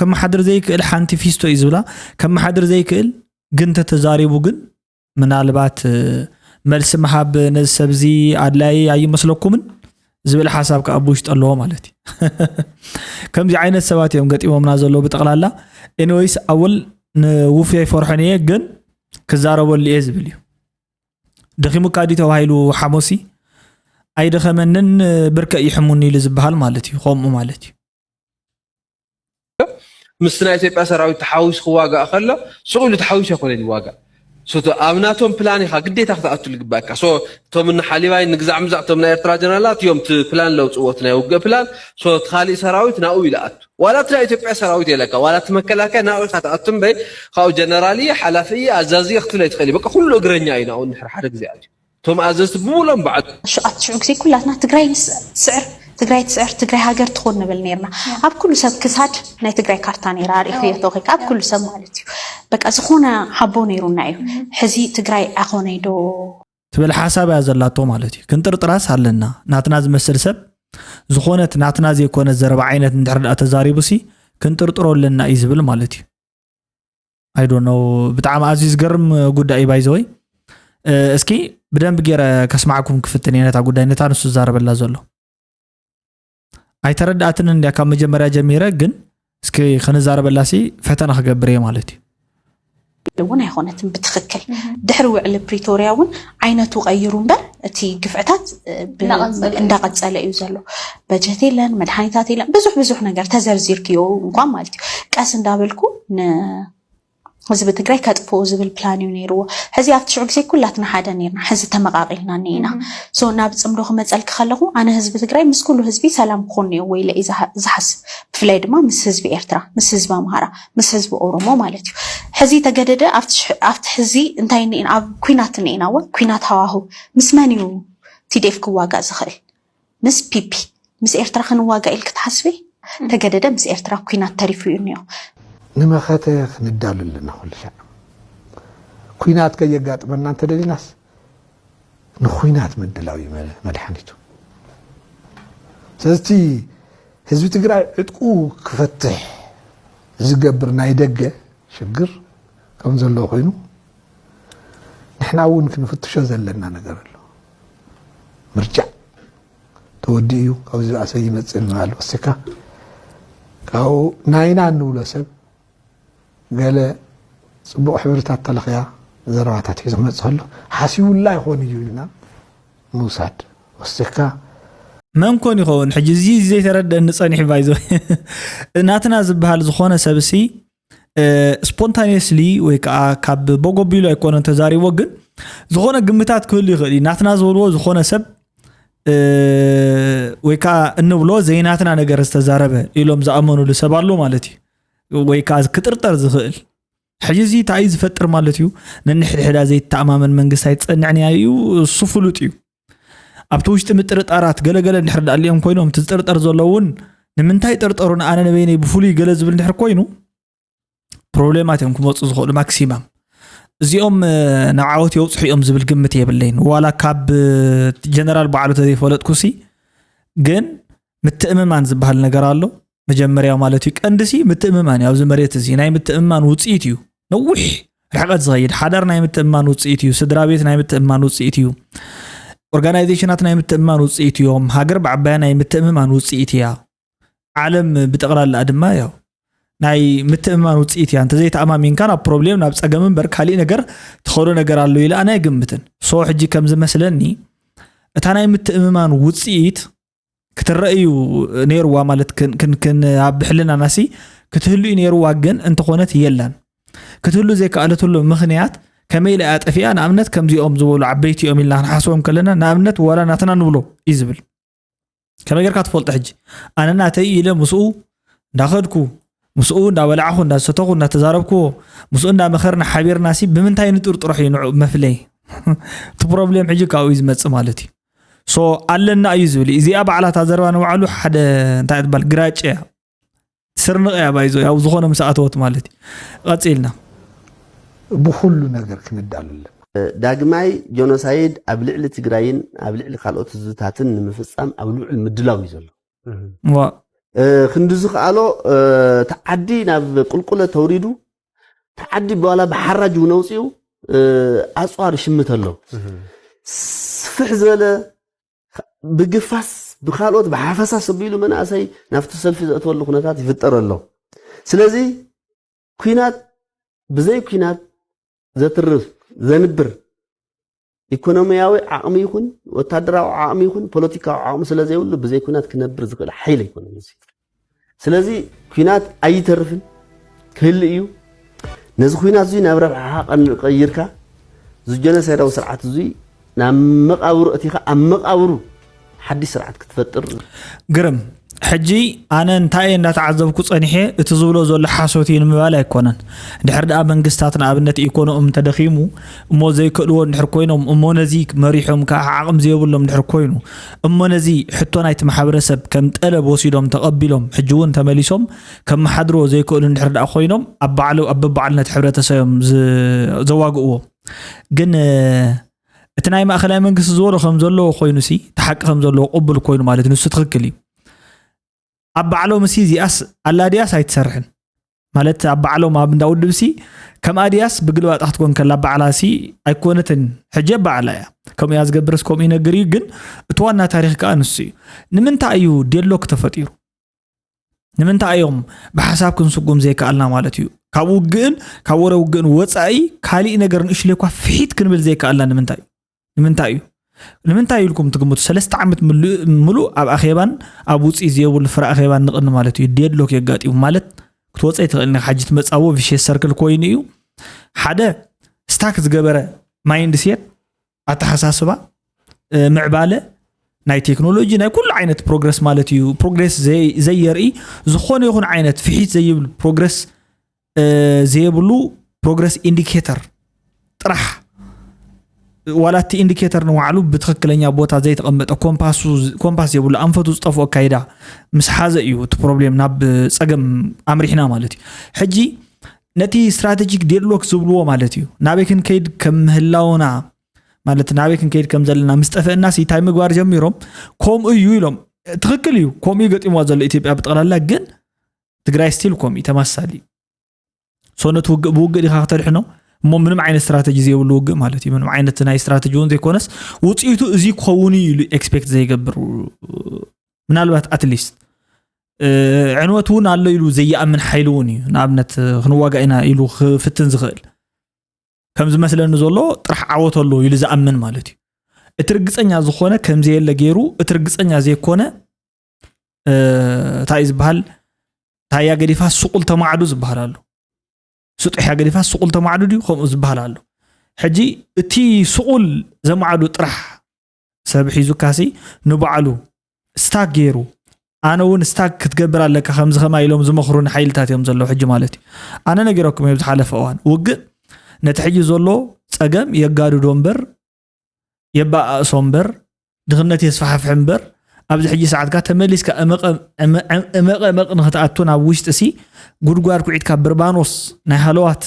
ከመሓድር ዘይክእል ሓንቲ ፊስቶ እዩ ዝብላ ከመሓድር ዘይክእል ግን ተተዛሪቡ ግን ምናልባት መልሲ ምሃብ ነዚ ሰብ እዚ ኣድላይ ኣይመስለኩምን ዝብል ሓሳብ ከዓ ብውሽጢ ኣለዎ ማለት እዩ። ከምዚ ዓይነት ሰባት እዮም ገጢሞምና ዘለዉ ብጠቕላላ። ኤኒወይስ ኣወል ንውፉይ ኣይፈርሖን እየ ግን ክዛረበሉ እየ ዝብል እዩ። ደኺሙካ ድዩ ተባሂሉ ሓሞሲ ኣይደኸመንን ብርከ ይሕሙኒ ኢሉ ዝበሃል ማለት እዩ። ከምኡ ማለት እዩ። ምስቲ ናይ ኢትዮጵያ ሰራዊት ተሓዊሱ ክዋጋእ ከሎ ስቕ ኢሉ ተሓዊሱ ኣይኮነን ይዋጋእ። ሶ እቲ ኣብ ናቶም ፕላን ኢኻ ግዴታ ክትኣቱ ዝግባእካ። ሶ እቶም እነ ሓሊባይ ንግዛዕ ምዛዕ እቶም ናይ ኤርትራ ጀነራላት እዮም እቲ ፕላን ለውፅዎ እቲ ናይ ውግእ ፕላን። ሶ እቲ ካሊእ ሰራዊት ናብኡ ይልኣቱ። ዋላ እቲ ናይ ኢትዮጵያ ሰራዊት የለካ ዋላ እቲ መከላከያ ናብኡ ኢኻ ትኣቱ እምበይ ካብኡ ጀነራል እየ ሓላፊ እየ ኣዛዚ እየ ክትብል ኣይትኽእል እዩ። በቃ ኩሉ እግረኛ እዩ ናብኡ እንድሕር ሓደ ግዜ ኣትዩ። እቶም ኣዘዝቲ ብሙሎም በዓል ሽዓት ሽዑ ግዜ ኩላትና ትግራይ ንስዕር ትግራይ ትስዕር ትግራይ ሃገር ትኾን ንብል ነርና። ኣብ ኩሉ ሰብ ክሳድ ናይ ትግራይ ካርታ ነይራ ኣሪእኽዮ ተኾይካ ኣብ ኩሉ ሰብ ማለት እዩ። በቃ ዝኾነ ሓቦ ነይሩና እዩ። ሕዚ ትግራይ ኣኾነይ ዶ ትብል ሓሳብ እያ ዘላቶ ማለት እዩ። ክንጥርጥራስ ኣለና ናትና ዝመስል ሰብ ዝኾነት ናትና ዘይኮነት ዘረባ ዓይነት እንድሕር ደኣ ተዛሪቡሲ ክንጥርጥሮ ኣለና እዩ ዝብል ማለት እዩ። I don't know ብጣዕሚ ኣዝዩ ዝገርም ጉዳይ እዩ ባይዘወይ። እስኪ ብደንብ ገይረ ከስማዕኩም ክፍትን እየ ነታ ጉዳይ ነታ ንሱ ዝዛረበላ ዘሎ። ኣይተረድኣትን እንድያ ካብ መጀመርያ ጀሚረ ግን እስኪ ክንዛረበላሲ ፈተና ክገብር እየ ማለት እዩ። እውን ኣይኮነትን ብትኽክል ድሕሪ ውዕሊ ፕሪቶርያ እውን ዓይነቱ ቀይሩ እምበር እቲ ግፍዕታት እንዳቐፀለ እዩ ዘሎ። በጀት የለን፣ መድሓኒታት የለን፣ ብዙሕ ብዙሕ ነገር ተዘርዚርክዮ እንኳን ማለት እዩ። ቀስ እንዳበልኩ ንህዝቢ ትግራይ ከጥፍኡ ዝብል ፕላን እዩ ነይርዎ። ሕዚ ኣብቲ ሽዑ ግዜ ኩላትና ሓደ ነርና፣ ሕዚ ተመቃቂልና እኒኢና። ሶ ናብ ፅምዶ ክመፀልኪ ከለኹ ኣነ ህዝቢ ትግራይ ምስ ኩሉ ህዝቢ ሰላም ክኾን እኒኦ ወይ ኢለ እዩ ዝሓስብ። ብፍላይ ድማ ምስ ህዝቢ ኤርትራ፣ ምስ ህዝቢ ኣምሃራ፣ ምስ ህዝቢ ኦሮሞ ማለት እዩ። ሕዚ ተገደደ ኣብቲ ሕዚ እንታይ እኒኢና ኣብ ኩናት እኒኢና እወ ኩናት ሃዋሁ ምስ መን እዩ ቲዴፍ ክዋጋእ ዝኽእል? ምስ ፒፒ ምስ ኤርትራ ክንዋጋእ ኢልክ ትሓስቢ? ተገደደ ምስ ኤርትራ ኩናት ተሪፉ እዩ እኒኦ። ንመኸተ ክንዳሉ ኣለና ኩሉ ሻዕ። ኩናት ከየጋጥመና እንተደሊናስ ንኩናት ምድላው እዩ መ- መድሓኒቱ። ስለዚ ህዝቢ ትግራይ ዕጥቁ ክፈትሕ ዝገብር ናይ ደገ ሽግር ከም ዘሎ ኮይኑ ንሕና እውን ክንፍትሾ ዘለና ነገር ኣሎ። ምርጫ ተወዲኡ እዩ፣ ካብዚ ዝባእሰ ይመፅእ ንምባል ወሲካ ካብኡ ናይና እንብሎ ሰብ ገለ ፅቡቕ ሕብርታት ተለኽያ ዘረባታት ሒዙ ክመፅእ ከሎ ሓሲቡላ ይኾን እዩ ኢልና ምውሳድ ወሲካ መን ኮን ይኸውን ሕጂ እዚ ዘይተረደእኒ ጸኒሑ ባይዞ ናትና ዝበሃል ዝኾነ ሰብ ሲ ስፖንታኒየስሊ ወይ ከዓ ካብ ቦጎቢሉ ኣይኮነን ተዛሪቦ ግን ዝኾነ ግምታት ክህሉ ይኽእል እዩ ናትና ዝበልዎ ዝኾነ ሰብ ወይ ከዓ እንብሎ ዘይናትና ነገር ዝተዛረበ ኢሎም ዝኣመኑሉ ሰብ ኣሎ ማለት እዩ ወይ ከዓ ክጥርጠር ዝኽእል ሕጂ እዚ እንታይ እዩ ዝፈጥር ማለት እዩ ነንሕድሕዳ ዘይተኣማመን መንግስቲ ኣይትፀንዕን እያ እዩ እሱ ፍሉጥ እዩ ኣብቲ ውሽጢ ምጥርጣራት ገለገለ እንድሕር ዳኣሊኦም ኮይኖም እቲ ዝጥርጠር ዘሎ እውን ንምንታይ ጠርጠሩ ንኣነ ንበይነይ ብፍሉይ ገለ ዝብል እንድሕር ኮይኑ ፕሮብሌማት እዮም ክመፁ ዝኽእሉ ማክሲማም እዚኦም ናብ ዓወት የውፅሑ እዮም ዝብል ግምት የብለይን ዋላ ካብ ጀነራል በዓሉ ተዘይፈለጥኩሲ ግን ምትእምማን ዝበሃል ነገር ኣሎ መጀመርያ ማለት እዩ ቀንድሲ ምትእምማን እዩ ኣብዚ መሬት እዚ ናይ ምትእምማን ውፅኢት እዩ ነዊሕ ርሕቀት ዝኸይድ ሓዳር ናይ ምትእምማን ውፅኢት እዩ ስድራ ቤት ናይ ምትእምማን ውፅኢት እዩ ኦርጋናይዜሽናት ናይ ምትእምማን ውፅኢት እዮም ሃገር ብዓባያ ናይ ምትእምማን ውፅኢት እያ ዓለም ብጠቕላላ ድማ ያው ናይ ምትእምማን ውፅኢት እያ እንተዘይተኣማሚንካ ናብ ፕሮብሌም ናብ ፀገም እምበር ካሊእ ነገር ትኸዶ ነገር ኣሎ ኢለ ኣነ ኣይግምትን ሶ ሕጂ ከም ዝመስለኒ እታ ናይ ምትእምማን ውፅኢት ክትረአ እዩ ነይርዋ ማለት ኣብ ሕልናናሲ ክትህሉ እዩ ነይርዋ ግን እንተኾነት የላን ክትህሉ ዘይከኣለትሉ ምኽንያት ከመይ ኢላ እያ ጠፊኣ ንኣብነት ከምዚኦም ዝበሉ ዓበይቲ እዮም ኢልና ክንሓስቦም ከለና ንኣብነት ዋላ ናትና ንብሎ እዩ ዝብል ከመይ ጌርካ ትፈልጦ ሕጂ ኣነ ናተይ ኢለ ምስኡ እንዳኸድኩ ምስኡ እንዳበላዕኹ እንዳሰተኹ እንዳተዛረብክዎ ምስኡ እንዳመኸርና ሓቢርና ሲ ብምንታይ ንጥርጥሮ እዩ ንዑ መፍለይ እቲ ፕሮብሌም ሕጂ ካብኡ እዩ ዝመፅእ ማለት እዩ ሶ ኣለና እዩ ዝብል እዚኣ ባዕላ እታ ዘረባ ንባዕሉ ሓደ እንታይ ትባል ግራጭ እያ ስርንቕ እያ ባይዞ ያው ዝኾነ ምስ ኣተወት ማለት እዩ ቀፂልና ብኩሉ ነገር ክንዳሉ ኣለና ዳግማይ ጆኖሳይድ ኣብ ልዕሊ ትግራይን ኣብ ልዕሊ ካልኦት ህዝብታትን ንምፍፃም ኣብ ልዑል ምድላው እዩ ዘሎ ዋ ክንዲ ዝኸኣሎ እቲ ዓዲ ናብ ቁልቁለት ተውሪዱ እቲ ዓዲ በላ ብሓራጅ እውን ኣውፅኡ ኣፅዋር ይሽምት ኣሎ ስፍሕ ዝበለ ብግፋስ ብካልኦት ብሓፈሳ ሰቢሉ መናእሰይ ናብቲ ሰልፊ ዘእትወሉ ኩነታት ይፍጠር ኣሎ ስለዚ ኩናት ብዘይ ኩናት ዘትርፍ ዘንብር ኢኮኖሚያዊ ዓቕሚ ይኹን ወታደራዊ ዓቕሚ ይኹን ፖለቲካዊ ዓቕሚ ስለ ዘይብሉ ብዘይ ኩናት ክነብር ዝኽእል ሓይል ኣይኮነን እዚ ስለዚ ኩናት ኣይተርፍን ክህል እዩ ነዚ ኩናት እዙይ ናብ ረብሓ ቀይርካ እዚ ጀኖሳይዳዊ ስርዓት እዙይ ናብ መቃብሩ እቲኻ ኣብ መቃብሩ ሓድሽ ስርዓት ክትፈጥር ግርም ሕጂ ኣነ እንታይ እየ እንዳተዓዘብኩ ጸኒሐ እቲ ዝብሎ ዘሎ ሓሶት እዩ ንምባል ኣይኮነን ድሕር ደኣ መንግስታት ንኣብነት ኢኮኖኦም እንተደኺሙ እሞ ዘይክእልዎ እንድሕር ኮይኖም እሞ ነዚ መሪሖም ከዓ ዓቕም ዘይብሎም እንድሕር ኮይኑ እሞ ነዚ ሕቶ ናይቲ ማሕበረሰብ ከም ጠለብ ወሲዶም ተቐቢሎም ሕጂ እውን ተመሊሶም ከመሓድርዎ ዘይክእሉ እንድሕር ደኣ ኮይኖም ኣብ ባዕሉ ኣብ በባዕሉ ነቲ ሕብረተሰብ እዮም ዘዋግእዎ ግን እቲ ናይ ማእኸላይ መንግስቲ ዝበሎ ከም ዘለዎ ኮይኑ ሲ እቲ ሓቂ ከም ዘለዎ ቅቡል ኮይኑ ማለት ንሱ ትኽክል እዩ ኣብ ባዕሎም ሲ እዚኣስ ኣላ ድያስ ኣይትሰርሕን ማለት ኣብ ባዕሎም ኣብ እንዳ ውድብ ሲ ከምኣ ድያስ ብግልባጣ ክትኮን ከላ ባዕላ ሲ ኣይኮነትን ሕጂ ባዕላ እያ ከምኡ እያ ዝገብርስ ከምኡ ይነግር እዩ ግን እቲ ዋና ታሪክ ከዓ ንሱ እዩ ንምንታይ እዩ ዴድሎክ ተፈጢሩ ንምንታይ እዮም ብሓሳብ ክንስጉም ዘይከኣልና ማለት እዩ ካብ ውግእን ካብ ወረ ውግእን ወፃኢ ካሊእ ነገር ንእሽለ እኳ ፍሒት ክንብል ዘይከኣልና ንምንታይ እዩ ንምንታይ እዩ ንምንታይ ኢልኩም ትግምቱ ሰለስተ ዓመት ምሉእ ኣብ ኣኼባን ኣብ ውፅኢ ዘየብሉ ፍረ ኣኼባን ንቕኒ ማለት እዩ ዴድሎክ የጋጢሙ ማለት ክትወፀ ይትኽእል ሓጂ ትመፃዎ ቪሽየስ ሰርክል ኮይኑ እዩ ሓደ ስታክ ዝገበረ ማይንድ ሴት ኣተሓሳስባ ምዕባለ ናይ ቴክኖሎጂ ናይ ኩሉ ዓይነት ፕሮግረስ ማለት እዩ ፕሮግሬስ ዘየርኢ ዝኾነ ይኹን ዓይነት ፍሒት ዘይብል ፕሮግረስ ዘየብሉ ፕሮግረስ ኢንዲኬተር ጥራሕ ዋላ እቲ ኢንዲኬተር ንባዕሉ ብትኽክለኛ ቦታ ዘይተቐመጠ፣ ኮምፓሱ ኮምፓስ የብሉ፣ ኣንፈቱ ዝጠፍኦ ኣካይዳ ምስ ሓዘ እዩ እቲ ፕሮብሌም ናብ ጸገም ኣምሪሕና ማለት እዩ። ሕጂ ነቲ ስትራቴጂክ ዴድሎክ ዝብልዎ ማለት እዩ፣ ናበይ ክንከይድ ከም ምህላውና ማለት ናበይ ክንከይድ ከም ዘለና ምስ ጠፈእና ሲ እንታይ ምግባር ጀሚሮም። ከምኡ እዩ ኢሎም። ትኽክል እዩ፣ ከምኡ እዩ ገጢምዋ ዘሎ ኢትዮጵያ ብጠቕላላ። ግን ትግራይ ስቲል ከምኡ እዩ፣ ተመሳሳሊ። ሶ ነቲ ውግእ ብውግእ ዲኻ ከተድሕኖ? እሞ ምንም ዓይነት ስትራተጂ ዘይብሉ ውግእ ማለት እዩ። ምንም ዓይነት ናይ ስትራተጂ እውን ዘይኮነስ፣ ውፅኢቱ እዚ ክኸውን እዩ ኢሉ ኤክስፔክት ዘይገብር፣ ምናልባት ኣትሊስት ዕንወት እውን ኣሎ ኢሉ ዘይኣምን ሓይሊ እውን እዩ። ንኣብነት ክንዋጋእ ኢና ኢሉ ክፍትን ዝኽእል፣ ከም ዝመስለኒ ዘሎ ጥራሕ ዓወት ኣሎ ኢሉ ዝኣምን ማለት እዩ። እቲ ርግፀኛ ዝኾነ ከም ዘየለ ገይሩ፣ እቲ ርግፀኛ ዘይኮነ እንታይ ዝበሃል፣ ታያ ገዲፋ ስቑል ተማዕዱ ዝበሃል ኣሎ። ስጡሕ እያ ገዲፋ ስቑል ተማዕዱ ድዩ ከምኡ ዝበሃል ኣሎ። ሕጂ እቲ ስቑል ዘማዕዱ ጥራሕ ሰብ ሒዙካሲ ንባዕሉ ስታክ ገይሩ፣ ኣነ እውን ስታክ ክትገብር ኣለካ ከምዚ ከማ ኢሎም ዝመኽሩኒ ሓይልታት እዮም ዘለዉ ሕጂ ማለት እዩ። ኣነ ነጊረኩም እየ ብዝሓለፈ እዋን፣ ውግእ ነቲ ሕጂ ዘሎ ጸገም የጋድዶ እምበር፣ የባኣእሶ እምበር፣ ድኽነት የስፋሕፍሕ እምበር፣ ኣብዚ ሕጂ ሰዓትካ ተመሊስካ እመቐ እመቐ እመቕ ንኽትኣቱ ናብ ውሽጢ ሲ ጉድጓድ ኩዒትካ ብርባኖስ ናይ ሃለዋት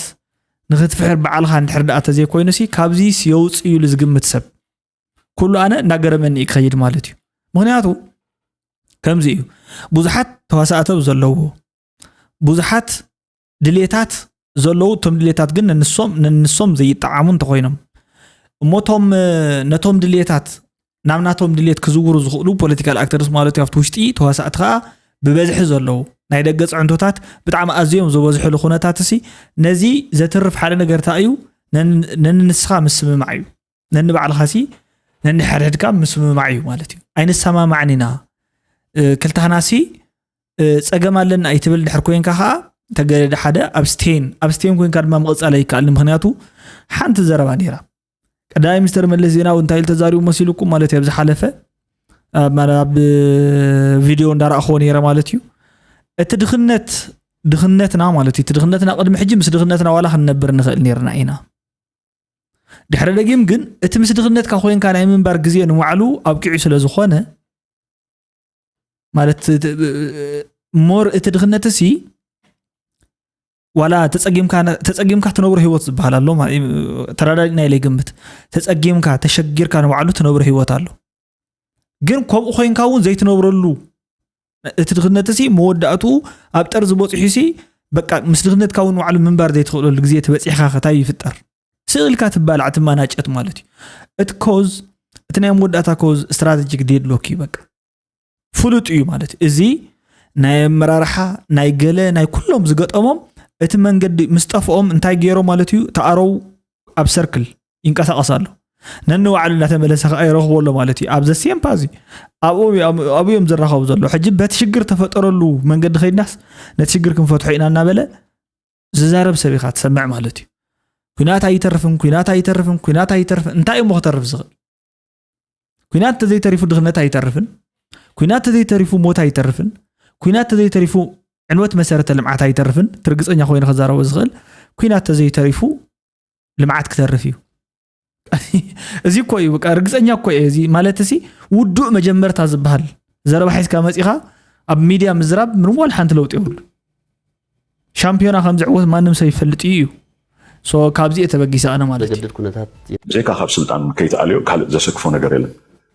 ንኽትፍሕር ባዕልኻ እንድሕር ደኣ ተዘይኮይኑ ሲ ካብዚ የውፅእ እዩ ኢሉ ዝግምት ሰብ ኩሉ ኣነ እናገረመኒ እዩ ክኸይድ ማለት እዩ። ምኽንያቱ ከምዚ እዩ፣ ብዙሓት ተዋሳእተብ ዘለዎ ብዙሓት ድሌታት ዘለዉ፣ እቶም ድሌታት ግን ነንሶም ነንሶም ዘይጠዓሙ እንተኾይኖም እሞ እቶም ነቶም ድሌታት ናብ ናቶም ድሌት ክዝውሩ ዝኽእሉ ፖለቲካል ኣክተርስ ማለት እዩ ኣብቲ ውሽጢ ተዋሳእቲ ከዓ ብበዝሒ ዘለዉ ናይ ደገ ፅዕንቶታት ብጣዕሚ ኣዝዮም ዝበዝሕሉ ኩነታት ሲ ነዚ ዘትርፍ ሓደ ነገር እንታይ እዩ? ነንንስኻ ምስምማዕ እዩ። ነንባዕልኻሲ ነንሕድሕድካ ምስምማዕ እዩ ማለት እዩ። ኣይንሰማማዕን ኢና ክልታህናሲ ፀገም ኣለና ኣይትብል ድሕር ኮይንካ ከዓ ተገደደ ሓደ ኣብስቴን ኣብስቴን ኮይንካ ድማ ምቕፃል ኣይከኣልን። ምክንያቱ ሓንቲ ዘረባ ነይራ ቀዳማይ ሚኒስተር መለስ ዜናዊ እንታይ ኢሉ ተዛሪቡ መሲሉኩም ማለት እዩ። ኣብ ዝሓለፈ ኣብ ቪድዮ እንዳረእኽዎ ነይረ ማለት እዩ። እቲ ድኽነት ድኽነትና ማለት እዩ። እቲ ድኽነትና ቅድሚ ሕጂ ምስ ድኽነትና ዋላ ክንነብር ንኽእል ነርና ኢና። ድሕሪ ደጊም ግን እቲ ምስ ድኽነትካ ኮይንካ ናይ ምንባር ግዜ ንባዕሉ ኣብቂዑ ስለ ዝኾነ ማለት ሞር እቲ ድኽነት ሲ ዋላ ተፀጊምካ ትነብሮ ህይወት ዝበሃል ኣሎ። ተረዳዲእና ኢለ ይግምት። ተፀጊምካ ተሸጊርካ ንባዕሉ ትነብሮ ህይወት ኣሎ። ግን ከምኡ ኮይንካ እውን ዘይትነብረሉ እቲ ድኽነት ሲ መወዳእቱ ኣብ ጠርዚ በፂሑ ሲ በቃ ምስ ድኽነትካ እውን ባዕሉ ምንባር ዘይትኽእለሉ ግዜ ትበፂሕካ ከታይ ይፍጠር ስእልካ ትባላዕ ትማናጨት ማለት እዩ። እቲ ኮዝ እቲ ናይ መወዳእታ ኮዝ ስትራቴጂክ ዴድሎክ እዩ። በቃ ፍሉጥ እዩ ማለት እዩ። እዚ ናይ ኣመራርሓ ናይ ገለ ናይ ኩሎም ዝገጠሞም እቲ መንገዲ ምስ ጠፍኦም እንታይ ገይሮ ማለት እዩ። ተኣረው ኣብ ሰርክል ይንቀሳቐስ ኣሎ። ነንባዕሉ እናተመለሰ ከዓ ይረኽቦ ኣሎ ማለት እዩ። ኣብ ዘሴም ፓዚ ኣብኡ እዮም ዝራኸቡ ዘሎ። ሕጂ በቲ ሽግር ተፈጠረሉ መንገዲ ከይድናስ ነቲ ሽግር ክንፈትሖ ኢና እናበለ ዝዛረብ ሰብ ኢኻ ትሰምዕ ማለት እዩ። ኩናት ኣይተርፍን፣ ኩናት ኣይተርፍን፣ ኩናት ኣይተርፍን። እንታይ እሞ ክተርፍ ዝኽእል? ኩናት ተዘይተሪፉ ድኽነት ኣይተርፍን። ኩናት ተዘይተሪፉ ሞት ኣይተርፍን። ኩናት ተዘይተሪፉ ዕንወት መሰረተ ልምዓት ኣይተርፍን። ትርግፀኛ ኮይኑ ክዛረቦ ዝኽእል ኩናት ተዘይተሪፉ ልምዓት ክተርፍ እዩ። እዚ እኮ እዩ በቃ ርግፀኛ እኮ እየ። እዚ ማለት ሲ ውዱእ መጀመርታ ዝበሃል ዘረባ ሒዝካ መፂኻ ኣብ ሚድያ ምዝራብ ምንም ዋላ ሓንቲ ለውጢ የብሉ። ሻምፒዮና ከም ዝዕወት ማንም ሰብ ይፈልጥ እዩ። ሶ ካብዚ እየ ተበጊሰ ኣነ ማለት እዩ። ዘገድድ ኩነታት ብዘይካ ካብ ስልጣን ከይትኣልዮ ካልእ ዘሰክፎ ነገር የለን።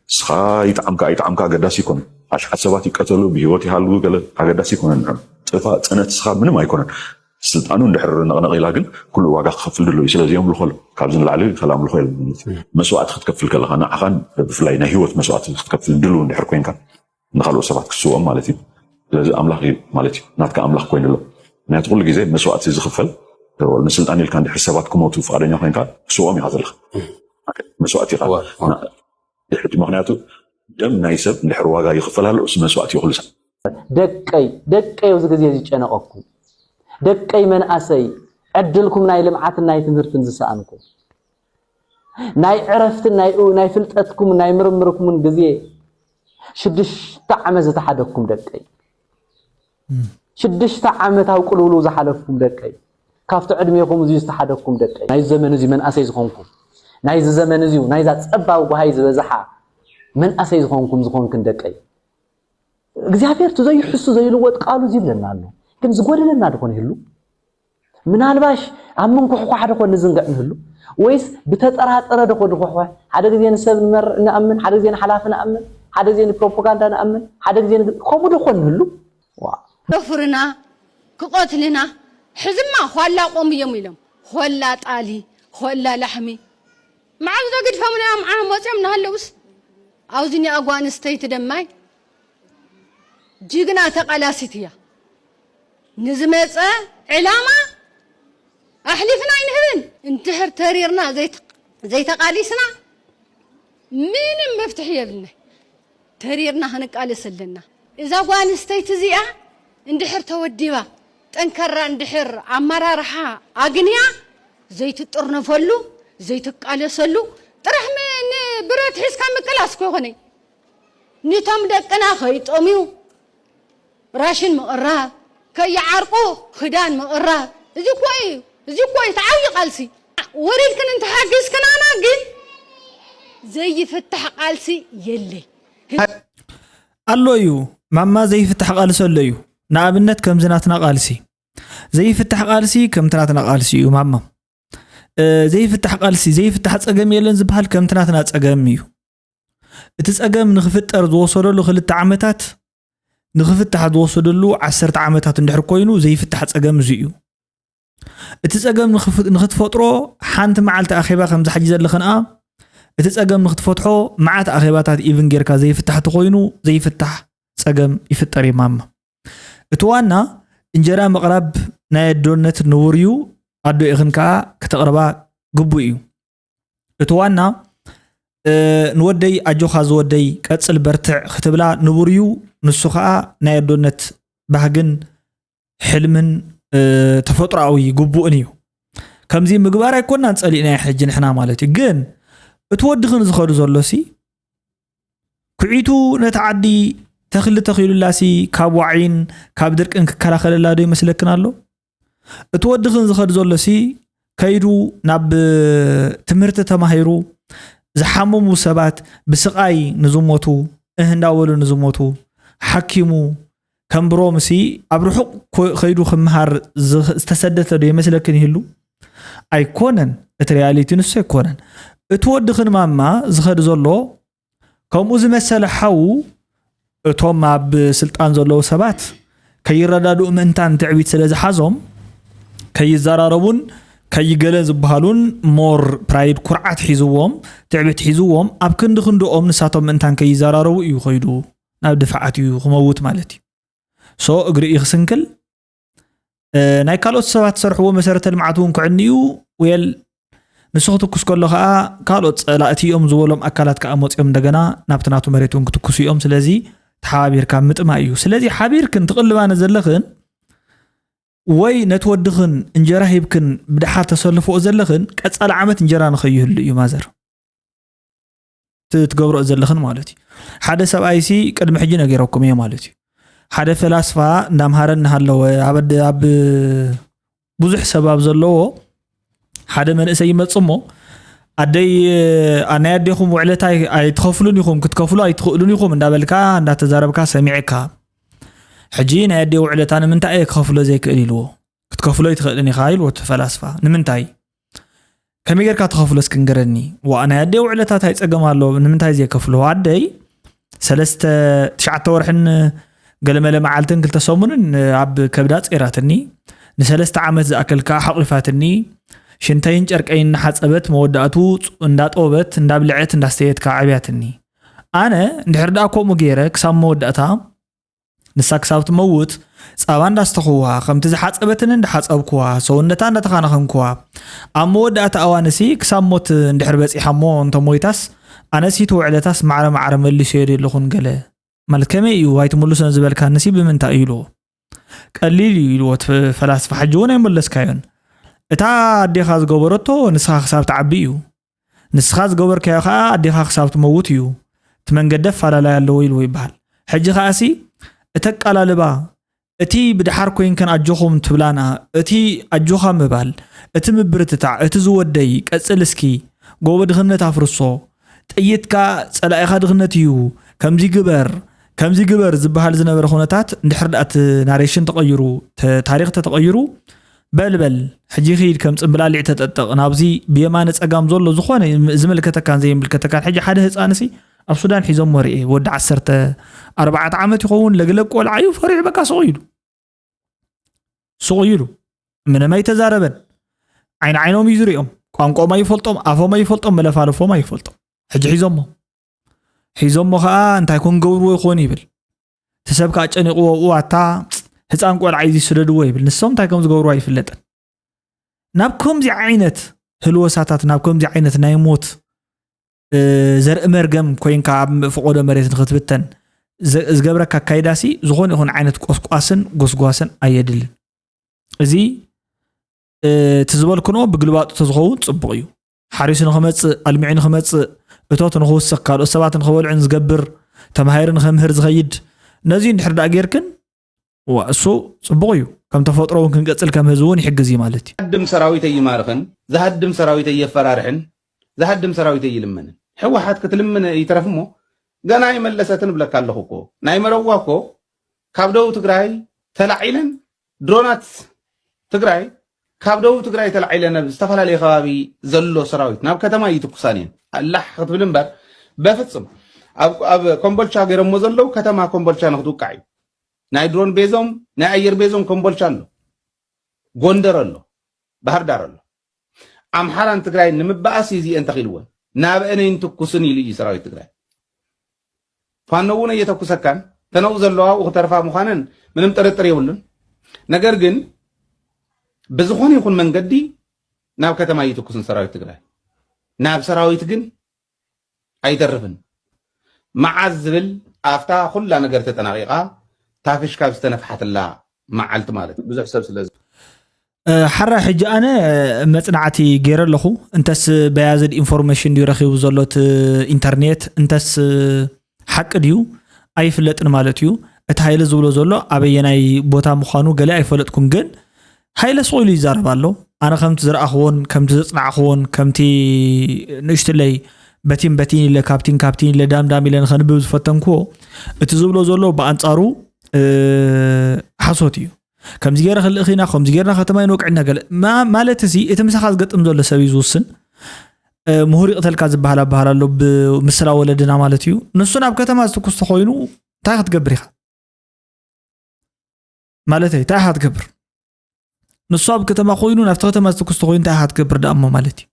ንስኻ ይጥዓምካ ኣይጥዓምካ ኣገዳሲ ኣይኮነን። ኣሽሓት ሰባት ይቀተሉ፣ ብህይወት ይሃልዉ፣ ገለ ኣገዳሲ ኣይኮነን። ንዕኦም ጥፋእ፣ ጽነት ንስኻ ምንም ኣይኮነን። ስልጣኑ እንድሕር ነቕነቕ ኢላ ግን ኩሉ ዋጋ ክኸፍል ድሉው እዩ። ስለዚ የምልኾ ኣሎ። ካብዚ ንላዕሊ ካልእ ኣምልኾ የለን ማለት እዩ። መስዋእቲ ክትከፍል ከለኻ ንዓኻን ብፍላይ ናይ ህይወት መስዋእቲ ክትከፍል ድሉው እንድሕር ኮይንካ ንኻልኦት ሰባት ክስውኦም ማለት እዩ። ስለዚ ኣምላኽ እዩ ማለት እዩ። ናትካ ኣምላኽ ኮይኑ ኣሎ። ምክንያቱ ኩሉ ግዜ መስዋእቲ ዝኽፈል ንስልጣን ኢልካ እንድሕር ሰባት ክሞቱ ፍቓደኛ ኮይንካ ክስውኦም ኢኻ ዘለኻ። መስዋእቲ ኢኻ። ድሕቲ ምክንያቱ ደም ናይ ሰብ እንድሕር ዋጋ ይኽፈል ኣሎ እሱ መስዋእቲ እዩ ኩሉ ሰብ። ደቀይ ደቀይ ኣብዚ ግዜ ዝጨነቐኩም ደቀይ መንኣሰይ ዕድልኩም ናይ ልምዓትን ናይ ትምህርትን ዝሰኣንኩም ናይ ዕረፍትን ናይ ናይ ፍልጠትኩም ናይ ምርምርኩምን ግዜ ሽዱሽተ ዓመት ዝተሓደኩም ደቀይ ሽዱሽተ ዓመት ኣብ ቅልውልው ዝሓለፍኩም ደቀይ ካብቲ ዕድሜኹም እዚ ዝተሓደኩም ደቀይ ናይ ዘመን እዚ መንኣሰይ ዝኾንኩም ናይዚ ዘመን እዚዩ ናይዛ ጸባብ ጓሃይ ዝበዝሓ መንእሰይ ዝኾንኩም ዝኾንክን ደቀይ እግዚኣብሔር እቲ ዘይሕሱ ዘይልወጥ ቃሉ እዚ ይብለና ኣሎ። ግን ዝጎደለና ድኾን ይህሉ? ምናልባሽ ኣብ ምንኩሕኳሕ ድኾን ንዝንግዕ ንህሉ? ወይስ ብተጠራጠረ ድኾን ንኹሕኳሕ? ሓደ ግዜ ንሰብ ንመር ንኣምን፣ ሓደ ግዜ ንሓላፊ ንኣምን፣ ሓደ ግዜ ንፕሮፓጋንዳ ንኣምን፣ ሓደ ግዜ ንግ- ከምኡ ድኾን ንህሉ? ዋ ከፍርና ክቐትልና ሕዝማ ኋላ ቆም እዮም ኢሎም ኾላ ጣሊ ኾላ ላሕሚ መዓዝ ዶ ግድፎምና እዮም ዓም ወፅዮም እናሃለውስ ኣብዚ ኒኣ ጓ ኣንስተይቲ ደማይ ጅግና ተቓላሲት እያ ንዝመፀ ዕላማ ኣሕሊፍና ኣይንህብን እንድሕር ተሪርና ዘይተ- ዘይተቓሊስና ምንም መፍትሒ የብልናይ ተሪርና ክንቃለስ ኣለና። እዛ ጓል ኣንስተይቲ እዚኣ እንድሕር ተወዲባ ጠንካራ እንድሕር ኣመራርሓ ኣግንያ ዘይትጥርነፈሉ ዘይትቃለሰሉ ጥራሕ ም- ንብረት ሒዝካ ምቅላስ እኮ ይኾነይ ንቶም ደቅና ከይጠምዩ ራሽን ምቕራብ ከይዓርቁ ክዳን ምቕራብ እዚ እኮ እዩ እዚ እኮ እዩ ተዓብዩ ቃልሲ ወሪድክን እንተሓጊዝክናና ግን ዘይፍታሕ ቃልሲ የለይ። ኣሎ እዩ ማማ ዘይፍታሕ ቃልሲ ኣሎ እዩ። ንኣብነት ከምዚ ናትና ቃልሲ ዘይፍታሕ ቃልሲ ከምቲ ናትና ቃልሲ እዩ ማማ። ዘይፍታሕ ቃልሲ ዘይፍታሕ ጸገም የለን ዝበሃል ከምቲ ናትና ጸገም እዩ። እቲ ጸገም ንኽፍጠር ዝወሰደሉ ክልተ ዓመታት ንኽፍታሕ ዝወሰደሉ ዓሰርተ ዓመታት እንድሕር ኮይኑ ዘይፍታሕ ጸገም እዚ እዩ። እቲ ጸገም ንኽትፈጥሮ ሓንቲ መዓልቲ ኣኼባ ከምዚ ሓጂ ዘለኽንኣ እቲ ጸገም ንኽትፈትሖ መዓት ኣኼባታት ኢቭን ጌርካ ዘይፍታሕ ተኾይኑ ዘይፍታሕ ጸገም ይፍጠር እዩ ማማ። እቲ ዋና እንጀራ ምቕራብ ናይ ኣዶነት ንቡር እዩ። ኣዶ ኢኽን ከኣ ከተቕርባ ግቡእ እዩ። እቲ ዋና ንወደይ ኣጆኻ ዝወደይ ቀጽል በርትዕ ክትብላ ንቡር እዩ። ንሱ ከኣ ናይ ኣዶነት ባህግን ሕልምን ተፈጥሮኣዊ ግቡእን እዩ። ከምዚ ምግባር ኣይኮናን ጸሊእናዮ ሕጂ ንሕና ማለት እዩ። ግን እቲ ወድኽን ዝኸዱ ዘሎ ሲ ኩዒቱ ነቲ ዓዲ ተኽሊ ተኺሉላ ሲ ካብ ዋዒን ካብ ድርቅን ክከላኸለላ ዶ ይመስለክን ኣሎ? እቲ ወድኽን ዝኸድ ዘሎ ሲ ከይዱ ናብ ትምህርቲ ተማሂሩ ዝሓመሙ ሰባት ብስቓይ ንዝሞቱ እህ እንዳበሉ ንዝሞቱ ሓኪሙ ከም ብሮም ሲ ኣብ ርሑቕ ከይዱ ክምሃር ዝተሰደተ ዶ ይመስለክን ይህሉ? ኣይኮነን። እቲ ሪያሊቲ ንሱ ኣይኮነን። እቲ ወድኽን ማማ ዝኸድ ዘሎ ከምኡ ዝመሰለ ሓው እቶም ኣብ ስልጣን ዘለዉ ሰባት ከይረዳድኡ ምእንታን ትዕቢት ስለ ዝሓዞም ከይዘራረቡን ከይገለ ዝበሃሉን ሞር ፕራይድ ኩርዓት ሒዝዎም ትዕቢት ሒዝዎም ኣብ ክንዲ ክንድኦም ንሳቶም ምእንታን ከይዘራረቡ እዩ ከይዱ ናብ ድፍዓት እዩ ክመውት ማለት እዩ። ሶ እግሪ እዩ ክስንክል ናይ ካልኦት ሰባት ዝሰርሕዎ መሰረተ ልምዓት እውን ክዕኒ እዩ። ዌል ንሱ ክትኩስ ከሎ ከዓ ካልኦት ፀላእቲ እዮም ዝበሎም ኣካላት ከዓ መፅኦም እንደገና ናብቲ ናቱ መሬት እውን ክትኩሱ እዮም። ስለዚ ተሓባቢርካ ምጥማይ እዩ። ስለዚ ሓቢርክን ትቕልባነ ዘለኽን ወይ ነቲ ወድኽን እንጀራ ሂብክን ብድሓር ተሰልፍኦ ዘለኽን ቀፃሊ ዓመት እንጀራ ንኸይህሉ እዩ ማዘር። ትገብረኦ ዘለኽን ማለት እዩ። ሓደ ሰብኣይ ሲ ቅድሚ ሕጂ ነጊረኩም እየ ማለት እዩ። ሓደ ፈላስፋ እንዳምሃረ እናሃለወ ኣብ ኣደ- ኣብ ብዙሕ ሰብ ኣብ ዘለዎ ሓደ መንእሰይ ይመጽእ እሞ ኣደይ ኣ- ናይ ኣዴኹም ውዕለታ ኣይ- ኣይትኸፍሉን ኢኹም ክትከፍሉ ኣይትኽእሉን ኢኹም እንዳበልካ እንዳተዛረብካ ሰሚዐካ ሕጂ ናይ ኣዴ ውዕለታ ንምንታይ እየ ክኸፍሎ ዘይክእል ኢልዎ ክትከፍሎ ኣይትኽእልን ኢኻ ኢልዎ እቲ ፈላስፋ ንምንታይ ከመይ ጌርካ ትኸፍሎ እስኪ ንገረኒ። ዋእ ናይ ኣደይ ውዕለታ ታይ ጸገም ኣሎ ንምንታይ ዘይከፍሎ ኣደይ ሰለስተ ትሽዓተ ወርሕን ገለመለ መዓልትን ክልተ ሰሙንን ኣብ ከብዳ ጸይራትኒ ንሰለስተ ዓመት ዝኣክል ከኣ ሓቂፋትኒ ሽንተይን ጨርቀይን እናሓጸበት መወዳእቱ እንዳጠወበት እንዳብልዐት እንዳስተየት ከኣ ዓብያትኒ ኣነ እንድሕር ደኣ ከምኡ ገይረ ክሳብ መወዳእታ ንሳ ክሳብ ትመውት ጻባ እንዳስተኹዋ፣ ከምቲ ዝሓጸበትኒ እንዳሓጸብኩዋ፣ ሰውነታ እንዳተኻናኸንኩዋ፣ ኣብ መወዳእታ እዋንሲ ክሳብ ሞት እንድሕር በጺሓ እሞ እንተ ሞይታስ ኣነሲ እቲ ውዕለታስ ማዕረ ማዕረ መሊሰዮ ዶ የለኹን ገለ ማለት ከመይ እዩ ኣይትምልሶን ዝበልካንሲ ብምንታይ እዩ ኢልዎ። ቀሊል እዩ ኢልዎ እቲ ፈላስፋ ሕጂ እውን ኣይመለስካዮን። እታ ኣዴኻ ዝገበረቶ ንስኻ ክሳብ ትዓቢ እዩ። ንስኻ ዝገበርካዮ ኸኣ ኣዴኻ ክሳብ ትመውት እዩ። እቲ መንገዲ ኣፋላላይ ኣለዎ ኢልዎ ይበሃል። ሕጂ ኸኣሲ እቲ ኣቃላልባ እቲ ብድሓር ኮይንክን ኣጆኹም ትብላና እቲ ኣጆኻ ምባል እቲ ምብርትታዕ እቲ ዝወደይ ቀጽል እስኪ ጎቦ ድኽነት ኣፍርሶ፣ ጥይትካ ጸላኢኻ ድኽነት እዩ፣ ከምዚ ግበር፣ ከምዚ ግበር ዝበሃል ዝነበረ ኩነታት እንድሕር ደኣ እቲ ናሬሽን ተቐይሩ፣ ተ-፣ ታሪኽ ተተቐይሩ፣ በል በል ሕጂ ኺድ ከም ጽምብላሊዕ ተጠጠቕ ናብዚ ብየማነ ጸጋም ዘሎ ዝኾነ ዝምልከተካን ዘይምልከተካን። ሕጂ ሓደ ህጻንሲ ኣብ ሱዳን ሒዞሞ ርእየ፣ ወዲ ዓሰርተ ኣርባዕተ ዓመት ይኸውን፣ ለግለግ ቆልዓ እዩ፣ ፈሪሑ በቃ ስቕ ኢሉ። ስቕ ኢሉ ምንም ኣይተዛረበን። ዓይኒ ዓይኖም እዩ ዝሪኦም። ቋንቋኦም ኣይፈልጦም፣ ኣፎም ኣይፈልጦም፣ መለፋለፎም ኣይፈልጦም። ሕጂ ሒዞሞ። ሒዞሞ ኸኣ እንታይ ኮን ገብርዎ ይኾን ይብል። እቲ ሰብ ከኣ ጨኒቕዎ፣ "እዋ፣ እታ ህፃን ቆልዓ እዩ ዝስደድዎ" ይብል። ንሶም እንታይ ከም ዝገብርዎ ኣይፍለጥን። ናብ ከምዚ ዓይነት ህልወሳታት፣ ናብ ከምዚ ዓይነት ናይ ሞት፣ እ፣ ዘርኢ መርገም ኮይንካ ኣብ ፈቖዶ መሬት ንኽትብተን ዘ-፣ ዝገብረካ ኣካይዳሲ ዝኾነ ይኹን ዓይነት ቆስቋስን ጎስጓስን ኣየድልን። እዚ፣ እ፣ እቲ ዝበልክንኦ ብግልባጡ ተዝኸውን ጽቡቕ እዩ። ሓሪሱ ንኽመጽእ፣ ኣልሚዑ ንኽመጽእ፣ እቶት ንኽውስኽ፣ ካልኦት ሰባት ንኽበልዑን ዝገብር፣ ተማሂሩ ንኸምህር ዝኸይድ፣ ነዚ እንድሕር ደኣ ጌርክን፣ እዋ፣ እሱ ጽቡቕ እዩ። ከም ተፈጥሮ እውን ክንቀጽል ከም ህዝቢ እውን ይሕግዝ እዩ ማለት እዩ። ዝሃድም ሰራዊት ኣይማርኽን፣ ዝሃድም ሰራዊት ኣየፈራርሕን፣ ዝሃድም ሰራዊት ኣይልምንን። ህወሓት ክትልምን ይትረፍ እሞ፣ ገና ኣይመለሰትን እብለካ ኣለኹ እኮ። ናይ መረዋ እኮ ካብ ደቡብ ትግራይ ተላዒለን ድሮናት ትግራይ ካብ ደቡብ ትግራይ ተላዒለን ኣብ ዝተፈላለየ ከባቢ ዘሎ ሰራዊት ናብ ከተማ ይትኩሳን እየን። ኣላሕ ክትብል እምበር በፍጹም ኣብ፣ ኣብ ኮምቦልቻ ገይሮሞ ዘለዉ ከተማ ኮምቦልቻ ንክትውቃዕ እዩ። ናይ ድሮን ቤዞም፣ ናይ ኣየር ቤዞም ኮምቦልቻ ኣሎ፣ ጎንደር ኣሎ፣ ባህር ዳር ኣሎ። ኣምሓራን ትግራይ ንምባኣስ እዩ እዚአን ተኺልወን። ናብአን ኣይንትኩስን ኢሉ እዩ ሰራዊት ትግራይ። ፋኖ እውን እየተኩሰካን፣ ተነው ዘለዋ ኣብኡ ክተርፋ ምዃነን ምንም ጥርጥር የብሉን። ነገር ግን ብዝኾነ ይኹን መንገዲ ናብ ከተማ እየተኩስን ሰራዊት ትግራይ። ናብ ሰራዊት ግን ኣይተርፍን። መዓዝ ዝብል ኣብታ ኩላ ነገር ተጠናቒቓ ታፍሽ ካብ ዝተነፍሓትላ መዓልቲ ማለት እዩ። ብዙሕ ሰብ ስለ እ፣ ሓራ ሕጂ ኣነ መጽናዕቲ ገይረ ኣለኹ። እንተስ በያዝድ ኢንፎርሜሽን ድዩ ረኺቡ ዘሎ እቲ ኢንተርኔት፣ እንተስ ሓቂ ድዩ ኣይፍለጥን ማለት እዩ። እቲ ሃይለ ዝብሎ ዘሎ ኣበየናይ ቦታ ምዃኑ ገለ ኣይፈለጥኩን፣ ግን ሃይለ ስቕ ኢሉ ይዛረብ ኣሎ። ኣነ ከምቲ ዝረኣኽዎን ከምቲ ዘጽናዕኽዎን ከምቲ ንእሽትለይ በቲን በቲን ኢለ ካብቲን ካብቲን ኢለ ዳምዳም ኢለ ንኸንብብ ዝፈተንክዎ፣ እቲ ዝብሎ ዘሎ ብኣንጻሩ፣ እ፣ ሓሶት እዩ። ከምዚ ገይረ ክልእኽ ኢና፣ ከምዚ ገይርና ከተማ ይንወቅዕና ገለ። ማ-፣ ማለት እዚ እቲ ምሳኻ ዝገጥም ዘሎ ሰብ እዩ ዝውስን። እ፣ ምሁር ይቕተልካ ዝበሃል ኣበሃል ኣሎ ብምስላ ወለድና ማለት እዩ። ንሱ ናብ ከተማ ዝትኩስ ተኾይኑ እንታይ ክትገብር ኢኻ? ማለተይ፣ እንታይ ኢኻ ትገብር? ንሱ ኣብ ከተማ ኮይኑ፣ ናብቲ ከተማ ዝትኩስ ተኾይኑ እንታይ ኢኻ ትገብር ደኣ እሞ ማለት እዩ?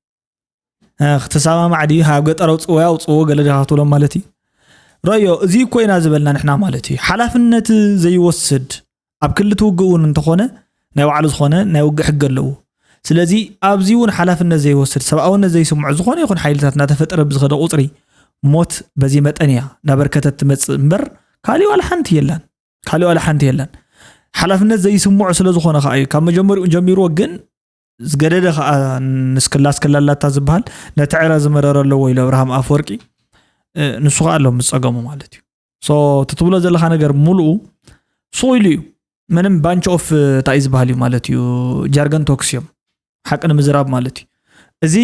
እ፣ ክትሰማማዕ ድዩ? ኣብ ገጠር ኣውጽዎ፣ ኣውጽዎ ገለ ዲኻ ክትብሎም ማለት እዩ? ረዮ፣ እዚ እኮ ኢና ዝበልና ንሕና ማለት እዩ። ሓላፍነት ዘይወስድ ኣብ ክሊ ትውግእ እውን እንተኾነ ናይ ባዕሉ ዝኾነ ናይ ውግእ ሕጊ ኣለዎ። ስለዚ ኣብዚ እውን ሓላፍነት ዘይወስድ፣ ሰብኣውነት ዘይስምዖ ዝኾነ ይኹን ሓይልታት እናተፈጠረ ብዝኸደ ቁጽሪ ሞት በዚ መጠን እያ እናበርከተት ትመጽእ እምበር ካሊእ ዋላ ሓንቲ የላን። ካሊእ ዋላ ሓንቲ የላን። ሓላፍነት ዘይስምዖ ስለ ዝኾነ ከኣ እዩ። ካብ መጀመሪኡ ጀሚርዎ ግን ዝገደደ ከኣ ንስክላ ስክላ ኣላታ ዝበሃል ነቲ ዕረ ዝመረረ ኣለዎ ኢሉ ኣብርሃም ኣፈወርቂ። እ፣ ንሱ ከኣ ኣሎ ምስ ጸገሙ ማለት እዩ። ሶ፣ እቲ ትብሎ ዘለኻ ነገር ሙሉኡ ስቕ ኢሉ እዩ። ምንም ባንች ኦፍ፣ እ፣ እንታይ እዩ ዝበሃል እዩ ማለት እዩ። ጃርገን ቶክስ እዮም። ሓቂ ንምዝራብ ማለት እዩ። እዚ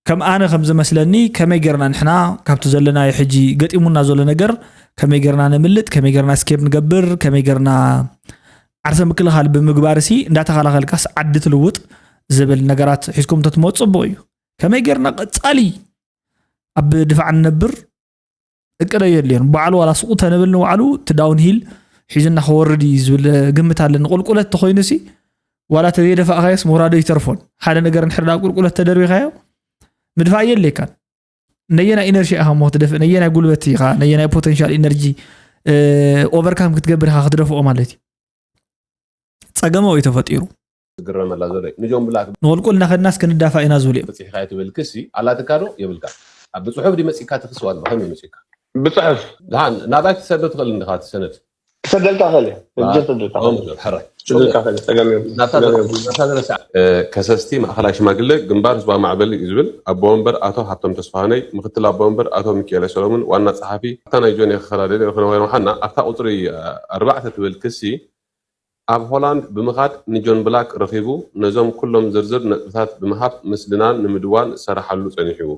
ከም ኣነ ከም ዝመስለኒ ከመይ ጌርና ንሕና ካብቲ ዘለናዮ ሕጂ ገጢሙና ዘሎ ነገር ከመይ ጌርና ነምልጥ፣ ከመይ ጌርና ስኬፕ ንገብር፣ ከመይ ጌርና ዓርሰ ምክልኻል ብምግባር ሲ እንዳተኸላኸልካስ ዓዲ ትልውጥ ዝብል ነገራት ሒዝኩም ተትመፁ ጽቡቕ እዩ። ከመይ ጌርና ቀጻሊ ኣብ ድፋዕ ንነብር እቅድ ኣየድልዮን። ባዕሉ ዋላ ስቑ ተንብል ንባዕሉ እቲ ዳውን ሂል ሒዙና ክወርድ እዩ ዝብል ግምት ኣለኒ። ቁልቁለት ተኾይኑ ሲ ዋላ ተዘይደፋእካዮስ ምውራዶ ይተርፎን። ሓደ ነገር እንድሕር ደኣ ቁልቁለት ተደርቢኻዮ ምድፋእ የድልየካን። ነየናይ ኢነርጂ ኢኻ እሞ ትደፍእ? ነየናይ ጉልበት ኢኻ? ነየናይ ፖተንሻል ኢነርጂ፣ እ፣ ኦቨርካም ክትገብር ኢኻ ክትደፍኦ ማለት እዩ? ጸገም እዩ ተፈጢሩ። ዝግረመላ ዘሎ እዩ። ንጆን ብላክ ንቁልቁል እናኸድናስ ክንዳፋእ ኢና ዝብል እዩ። በጺሕካ ትብል ክሲ ኣላትካ ዶ የብልካ? ኣብ ብጽሑፍ ድዩ መጺእካ ትኽሲ ዋላ ብኸመይ መጺእካ? ብጽሑፍ። ደሓን ናባይ ክትሰዶ ትኽእል እንዲኻ እቲ ሰነድ? ክሰደልካ እኽእል እየ። ሕጂ ክሰደልካ እኽእል እየ። ሕራይ። ክሰደልካ እኽእል እየ። ጸገም የብሉን። ናብታ ጸገም የብሉን። ናብታ ዝረስዓ፣ እ፣ ከሰስቲ ማእኸላይ ሽማግለ ግንባር ህዝባዊ ማዕበል እዩ ዝብል ኣቦ ወንበር ኣቶ ሃብቶም ተስፋሃነይ፣ ምክትል ኣቦ ወንበር ኣቶ ሚካኤል ሰሎሙን፣ ዋና ጸሓፊ ኣብታ ናይ ጆን የኸኸላ ደሊ ክንወይሮም ሓና ኣብታ ቁጽሪ፣ እ፣ ኣርባዕተ ትብል ክሲ ኣብ ሆላንድ ብምኻድ ንጆን ብላክ ረኺቡ ነዞም ኩሎም ዝርዝር ነጥብታት ብምሃብ ምስልናን ንምድዋን ዝሰርሓሉ ጸኒሑ።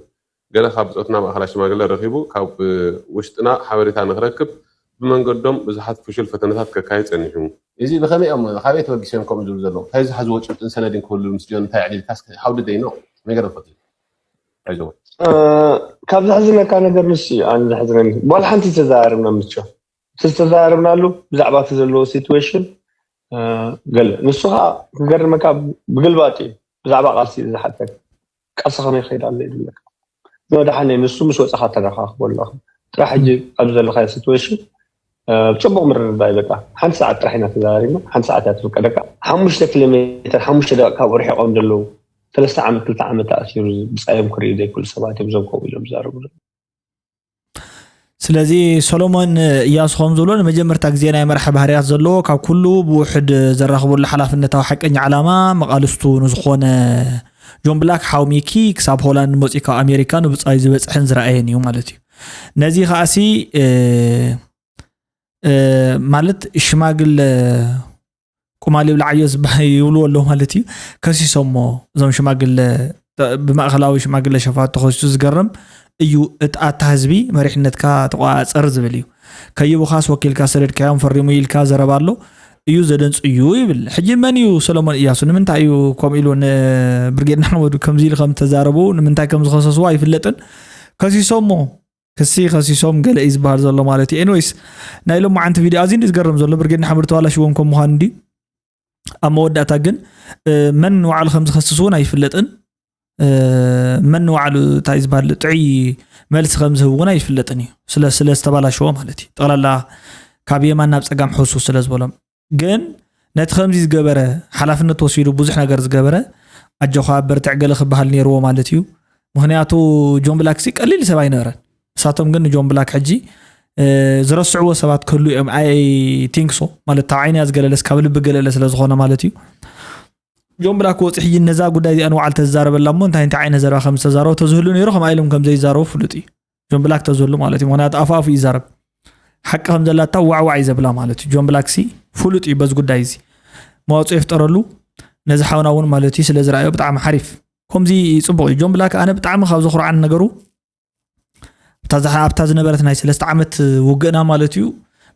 ገለ ካብ ብጾትና ማእኸላይ ሽማግለ ረኺቡ ካብ ውሽጥና ሓበሬታ ንክረክብ ብመንገዶም ብዙሓት ፍሹል ፈተነታት ከካይድ ጸኒሑ። እዚ ብኸመይ እዮም ካበይ ተበጊሶም ከምኡ ዝብሉ ዘለዉ እንታይ ዝሓዝዎ ጭብጥን ሰነድን ክህሉ ምስ ጆን እንታይ ኣዕሊልካስ how did they know? ነገር ፈት ኣይዞ ካብ ዘሕዝነካ ነገር ንስ ኣነ ዘሕዝነኒ ዋላ ሓንቲ ተዛራርብና ምቸ ዝተዛራርብናሉ ብዛዕባ እቲ ዘለዎ ሲትዌሽን ገለ ንሱ ከዓ ክገርመካ ብግልባጥ እዩ ብዛዕባ ቃልሲ ዝሓተካ ቃልሲ ከመይ ይኸይድ ኣሎ ይብለካ ንወድሓነ ንሱ ምስ ወፅኻ ተረኻኽቦ ኣለኹ ጥራሕ ሕጂ ኣብ ዘለካ ሲትዌሽን ብፅቡቅ ምርድዳእ እዩ በቃ ሓንቲ ሰዓት ጥራሕ ኢና ተዛራሪብና ሓንቲ ሰዓት እያ ትፍቀደካ ሓሙሽተ ኪሎ ሜትር ሓሙሽተ ደቂቃ ካብ ርሒቆም ዘለዉ ሰለስተ ዓመት ክልተ ዓመት ተኣሲሩ ብፃዮም ክርእዩ ዘይክእሉ ሰባት እዮም እዞም ከምኡ ኢሎም ዝዛረቡ ዘለዉ ስለዚ ሶሎሞን እያሱ ከም ዝብሎ ንመጀመርታ ግዜ ናይ መራሒ ባህርያት ዘለዎ ካብ ኩሉ ብውሕድ ዘራኽበሉ ሓላፍነታዊ ሓቀኛ ዓላማ መቓልስቱ ንዝኾነ ጆን ብላክ ሓው ሚኪ ክሳብ ሆላንድ መፂኡ ካብ ኣሜሪካ ንብፃዩ ዝበፅሐን ዝረኣየን እዩ ማለት እዩ ነዚ ከዓሲ ማለት ሽማግለ ቁማል ይብልዓዮ ይብልዎ ኣለዉ ማለት እዩ ከሲሶሞ እዞም ሽማግለ ብማእኸላዊ ሽማግለ ሸፋቱ ተኸሲሱ ዝገርም እዩ እጣታ ህዝቢ መሪሕነትካ ተቋፀር ዝብል እዩ ከይቡኻስ ወኪልካ ሰደድካዮም ፈሪሙ ኢልካ ዘረባ ኣሎ እዩ ዘደንፅዩ ይብል ሕጂ መን እዩ ሰሎሞን እያሱ ንምንታይ እዩ ከምኡ ኢሉ ንብርጌድ ንሓመዱ ከምዚ ኢሉ ከም ተዛረቡ ንምንታይ ከም ዝኸሰስዎ ኣይፍለጥን ከሲሶሞ ክሲ ከሲሶም ገለ እዩ ዝበሃል ዘሎ ማለት እዩ ኤንወይስ ናይ ሎም መዓንቲ ቪድዮ ኣዚ እንዲ ዝገርም ዘሎ ብርጌድ ንሓመዱ ተባላሽዎም ከም ምዃን እንዲ ኣብ መወዳእታ ግን መን ንባዕሉ ከም ዝኸስስ እውን ኣይፍለጥን መን ንባዕሉ እንታይ ዝበሃል ጥዑይ መልሲ ከም ዝህብ እውን ኣይፍለጥን እዩ ስለ ስለ ዝተባላሸዎ ማለት እዩ ጠቕላላ ካብ የማን ናብ ፀጋም ሕሱ ስለ ዝበሎም ግን ነቲ ከምዚ ዝገበረ ሓላፍነት ወሲዱ ብዙሕ ነገር ዝገበረ ኣጆኻ በርትዕ ገለ ክበሃል ነይርዎ ማለት እዩ ምክንያቱ ጆን ብላክ ሲ ቀሊል ሰብ ኣይነበረን እሳቶም ግን ንጆን ብላክ ሕጂ ዝረስዕዎ ሰባት ክህሉ እዮም ኣይ ቲንክ ሶ ማለት ካብ ዓይንያ ዝገለለስ ካብ ልቢ ገለለ ስለ ዝኾነ ማለት እዩ ጆን ብላክ ወፂ ሕጂ ነዛ ጉዳይ እዚኣ ንባዕል ተዝዛረበላ እሞ እንታይ እንታይ ዓይነት ዘረባ ከም ዝተዛረቡ ተዝህሉ ነይሩ ከምኣ ኢሎም ከም ዘይዛረቡ ፍሉጥ እዩ ጆን ብላክ ተዝህሉ ማለት እዩ ምክንያቱ ኣፉ ኣፉ ይዛረብ ሓቂ ከም ዘላታ ዋዕዋዕ እዩ ዘብላ ማለት እዩ ጆን ብላክ ሲ ፍሉጥ እዩ በዚ ጉዳይ እዚ መዋፅኦ ይፍጠረሉ ነዚ ሓውና እውን ማለት እዩ ስለ ዝረኣዮ ብጣዕሚ ሓሪፍ ከምዚ ፅቡቅ እዩ ጆን ብላክ ኣነ ብጣዕሚ ካብ ዘኩርዓኒ ነገሩ ኣብታ ዝሓ- ኣብታ ዝነበረት ናይ ሰለስተ ዓመት ውግእና ማለት እዩ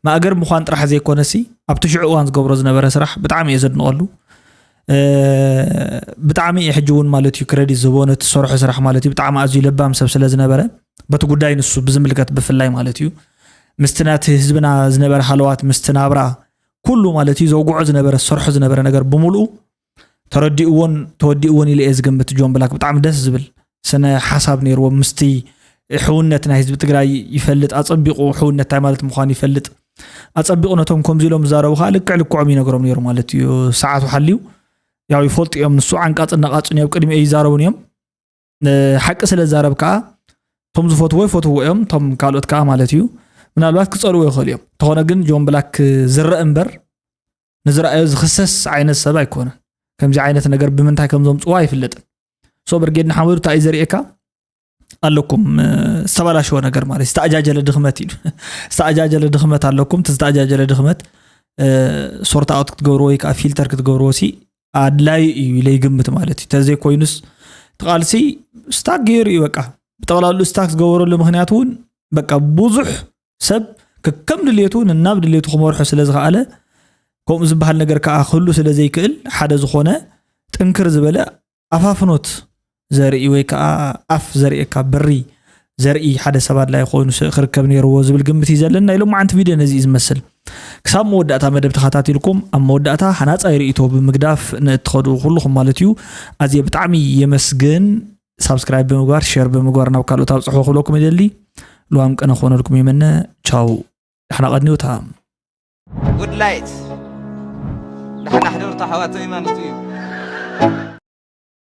ማእገር ምዃን ጥራሕ ዘይኮነሲ ኣብቲ ሽዑ እዋን ዝገብሮ ዝነበረ ስራሕ ብጣዕሚ እየ ዘድንቐሉ እ፣ ብጣዕሚ እየ ሕጂ እውን ማለት እዩ ክረዲት ዝህቦ ነቲ ዝሰርሖ ስራሕ ማለት እዩ ብጣዕሚ ኣዝዩ ለባም ሰብ ስለ ዝነበረ በቲ ጉዳይ ንሱ ብዝምልከት ብፍላይ ማለት እዩ ምስቲ ናቲ ህዝብና ዝነበረ ሃለዋት ምስቲ ናብራ ኩሉ ማለት እዩ ዘውግዖ ዝነበረ ዝሰርሖ ዝነበረ ነገር ብምልኡ ተረዲእዎን ተወዲእዎን ኢለ እየ ዝገምት ጆን ብላክ ብጣዕሚ ደስ ዝብል ስነ ሓሳብ ነይርዎ ምስቲ ሕውነት ናይ ህዝቢ ትግራይ ይፈልጥ ኣፀቢቑ ሕውነት እንታይ ማለት ምዃኑ ይፈልጥ ኣፀቢቑ ነቶም ከምዚ ኢሎም ዝዛረቡ ከዓ ልክዕ ልክዖም ይነግሮም ነይሩ ማለት እዩ ሰዓቱ ሓልዩ ያው ይፈልጡ እዮም ንሱ ዓንቃፅን ነቓፅን እዮም ቅድሚኡ ይዛረቡን እዮም ሓቂ ስለ ዝዛረብ ከዓ እቶም ዝፈትዎ ይፈትዎ እዮም እቶም ካልኦት ከዓ ማለት እዩ ምናልባት ክፀልዎ ይኽእሉ እዮም እንተኾነ ግን ጆን ብላክ ዝረአ እምበር ንዝረኣዮ ዝኽሰስ ዓይነት ሰብ ኣይኮነን ከምዚ ዓይነት ነገር ብምንታይ ከም ዘምፅዎ ኣይፍለጥን ሶ ብርጌድ ንሓመዱ እንታይ እዩ ዘርእየካ ኣለኩም ዝተበላሸወ ነገር ማለት ዝተኣጃጀለ ድኽመት ኢሉ ዝተኣጃጀለ ድኽመት ኣለኩም እቲ ዝተኣጃጀለ ድኽመት ሶርት ኣውት ክትገብርዎ ወይ ከዓ ፊልተር ክትገብርዎ ሲ ኣድላይ እዩ ኢለ ይግምት ማለት እዩ ተዘይኮይኑስ ትቃልሲ ስታክ ገይሩ እዩ በቃ ብጠቕላሉ ስታክ ዝገበረሉ ምክንያት እውን በቃ ብዙሕ ሰብ ከከም ድሌቱ ንናብ ድሌቱ ክመርሖ ስለ ዝኸኣለ ከምኡ ዝበሃል ነገር ከዓ ክህሉ ስለ ዘይክእል ሓደ ዝኾነ ጥንክር ዝበለ ኣፋፍኖት ዘርኢ ወይ ከዓ ኣፍ ዘርእየካ በሪ ዘርኢ ሓደ ሰብ ኣድላይ ኮይኑ ክርከብ ነይርዎ ዝብል ግምት እዩ ዘለና ኢሎም መዓንቲ ቪድዮ ነዚ እዩ ዝመስል ክሳብ መወዳእታ መደብ ተኸታቲልኩም ኣብ መወዳእታ ሃናፃይ ርእቶ ብምግዳፍ ንእትኸዱ ኩልኹም ማለት እዩ ኣዝየ ብጣዕሚ የመስግን ሳብስክራይብ ብምግባር ሸር ብምግባር ናብ ካልኦት ኣብፅሑ ክብለኩም ይደሊ ልዋም ቅነ ክኾነልኩም የመነ ቻው ዳሕና ቀድኒውታ ጉድ ላይት ዳሕና ሕደርታ ሓዋተይ ማለት እዩ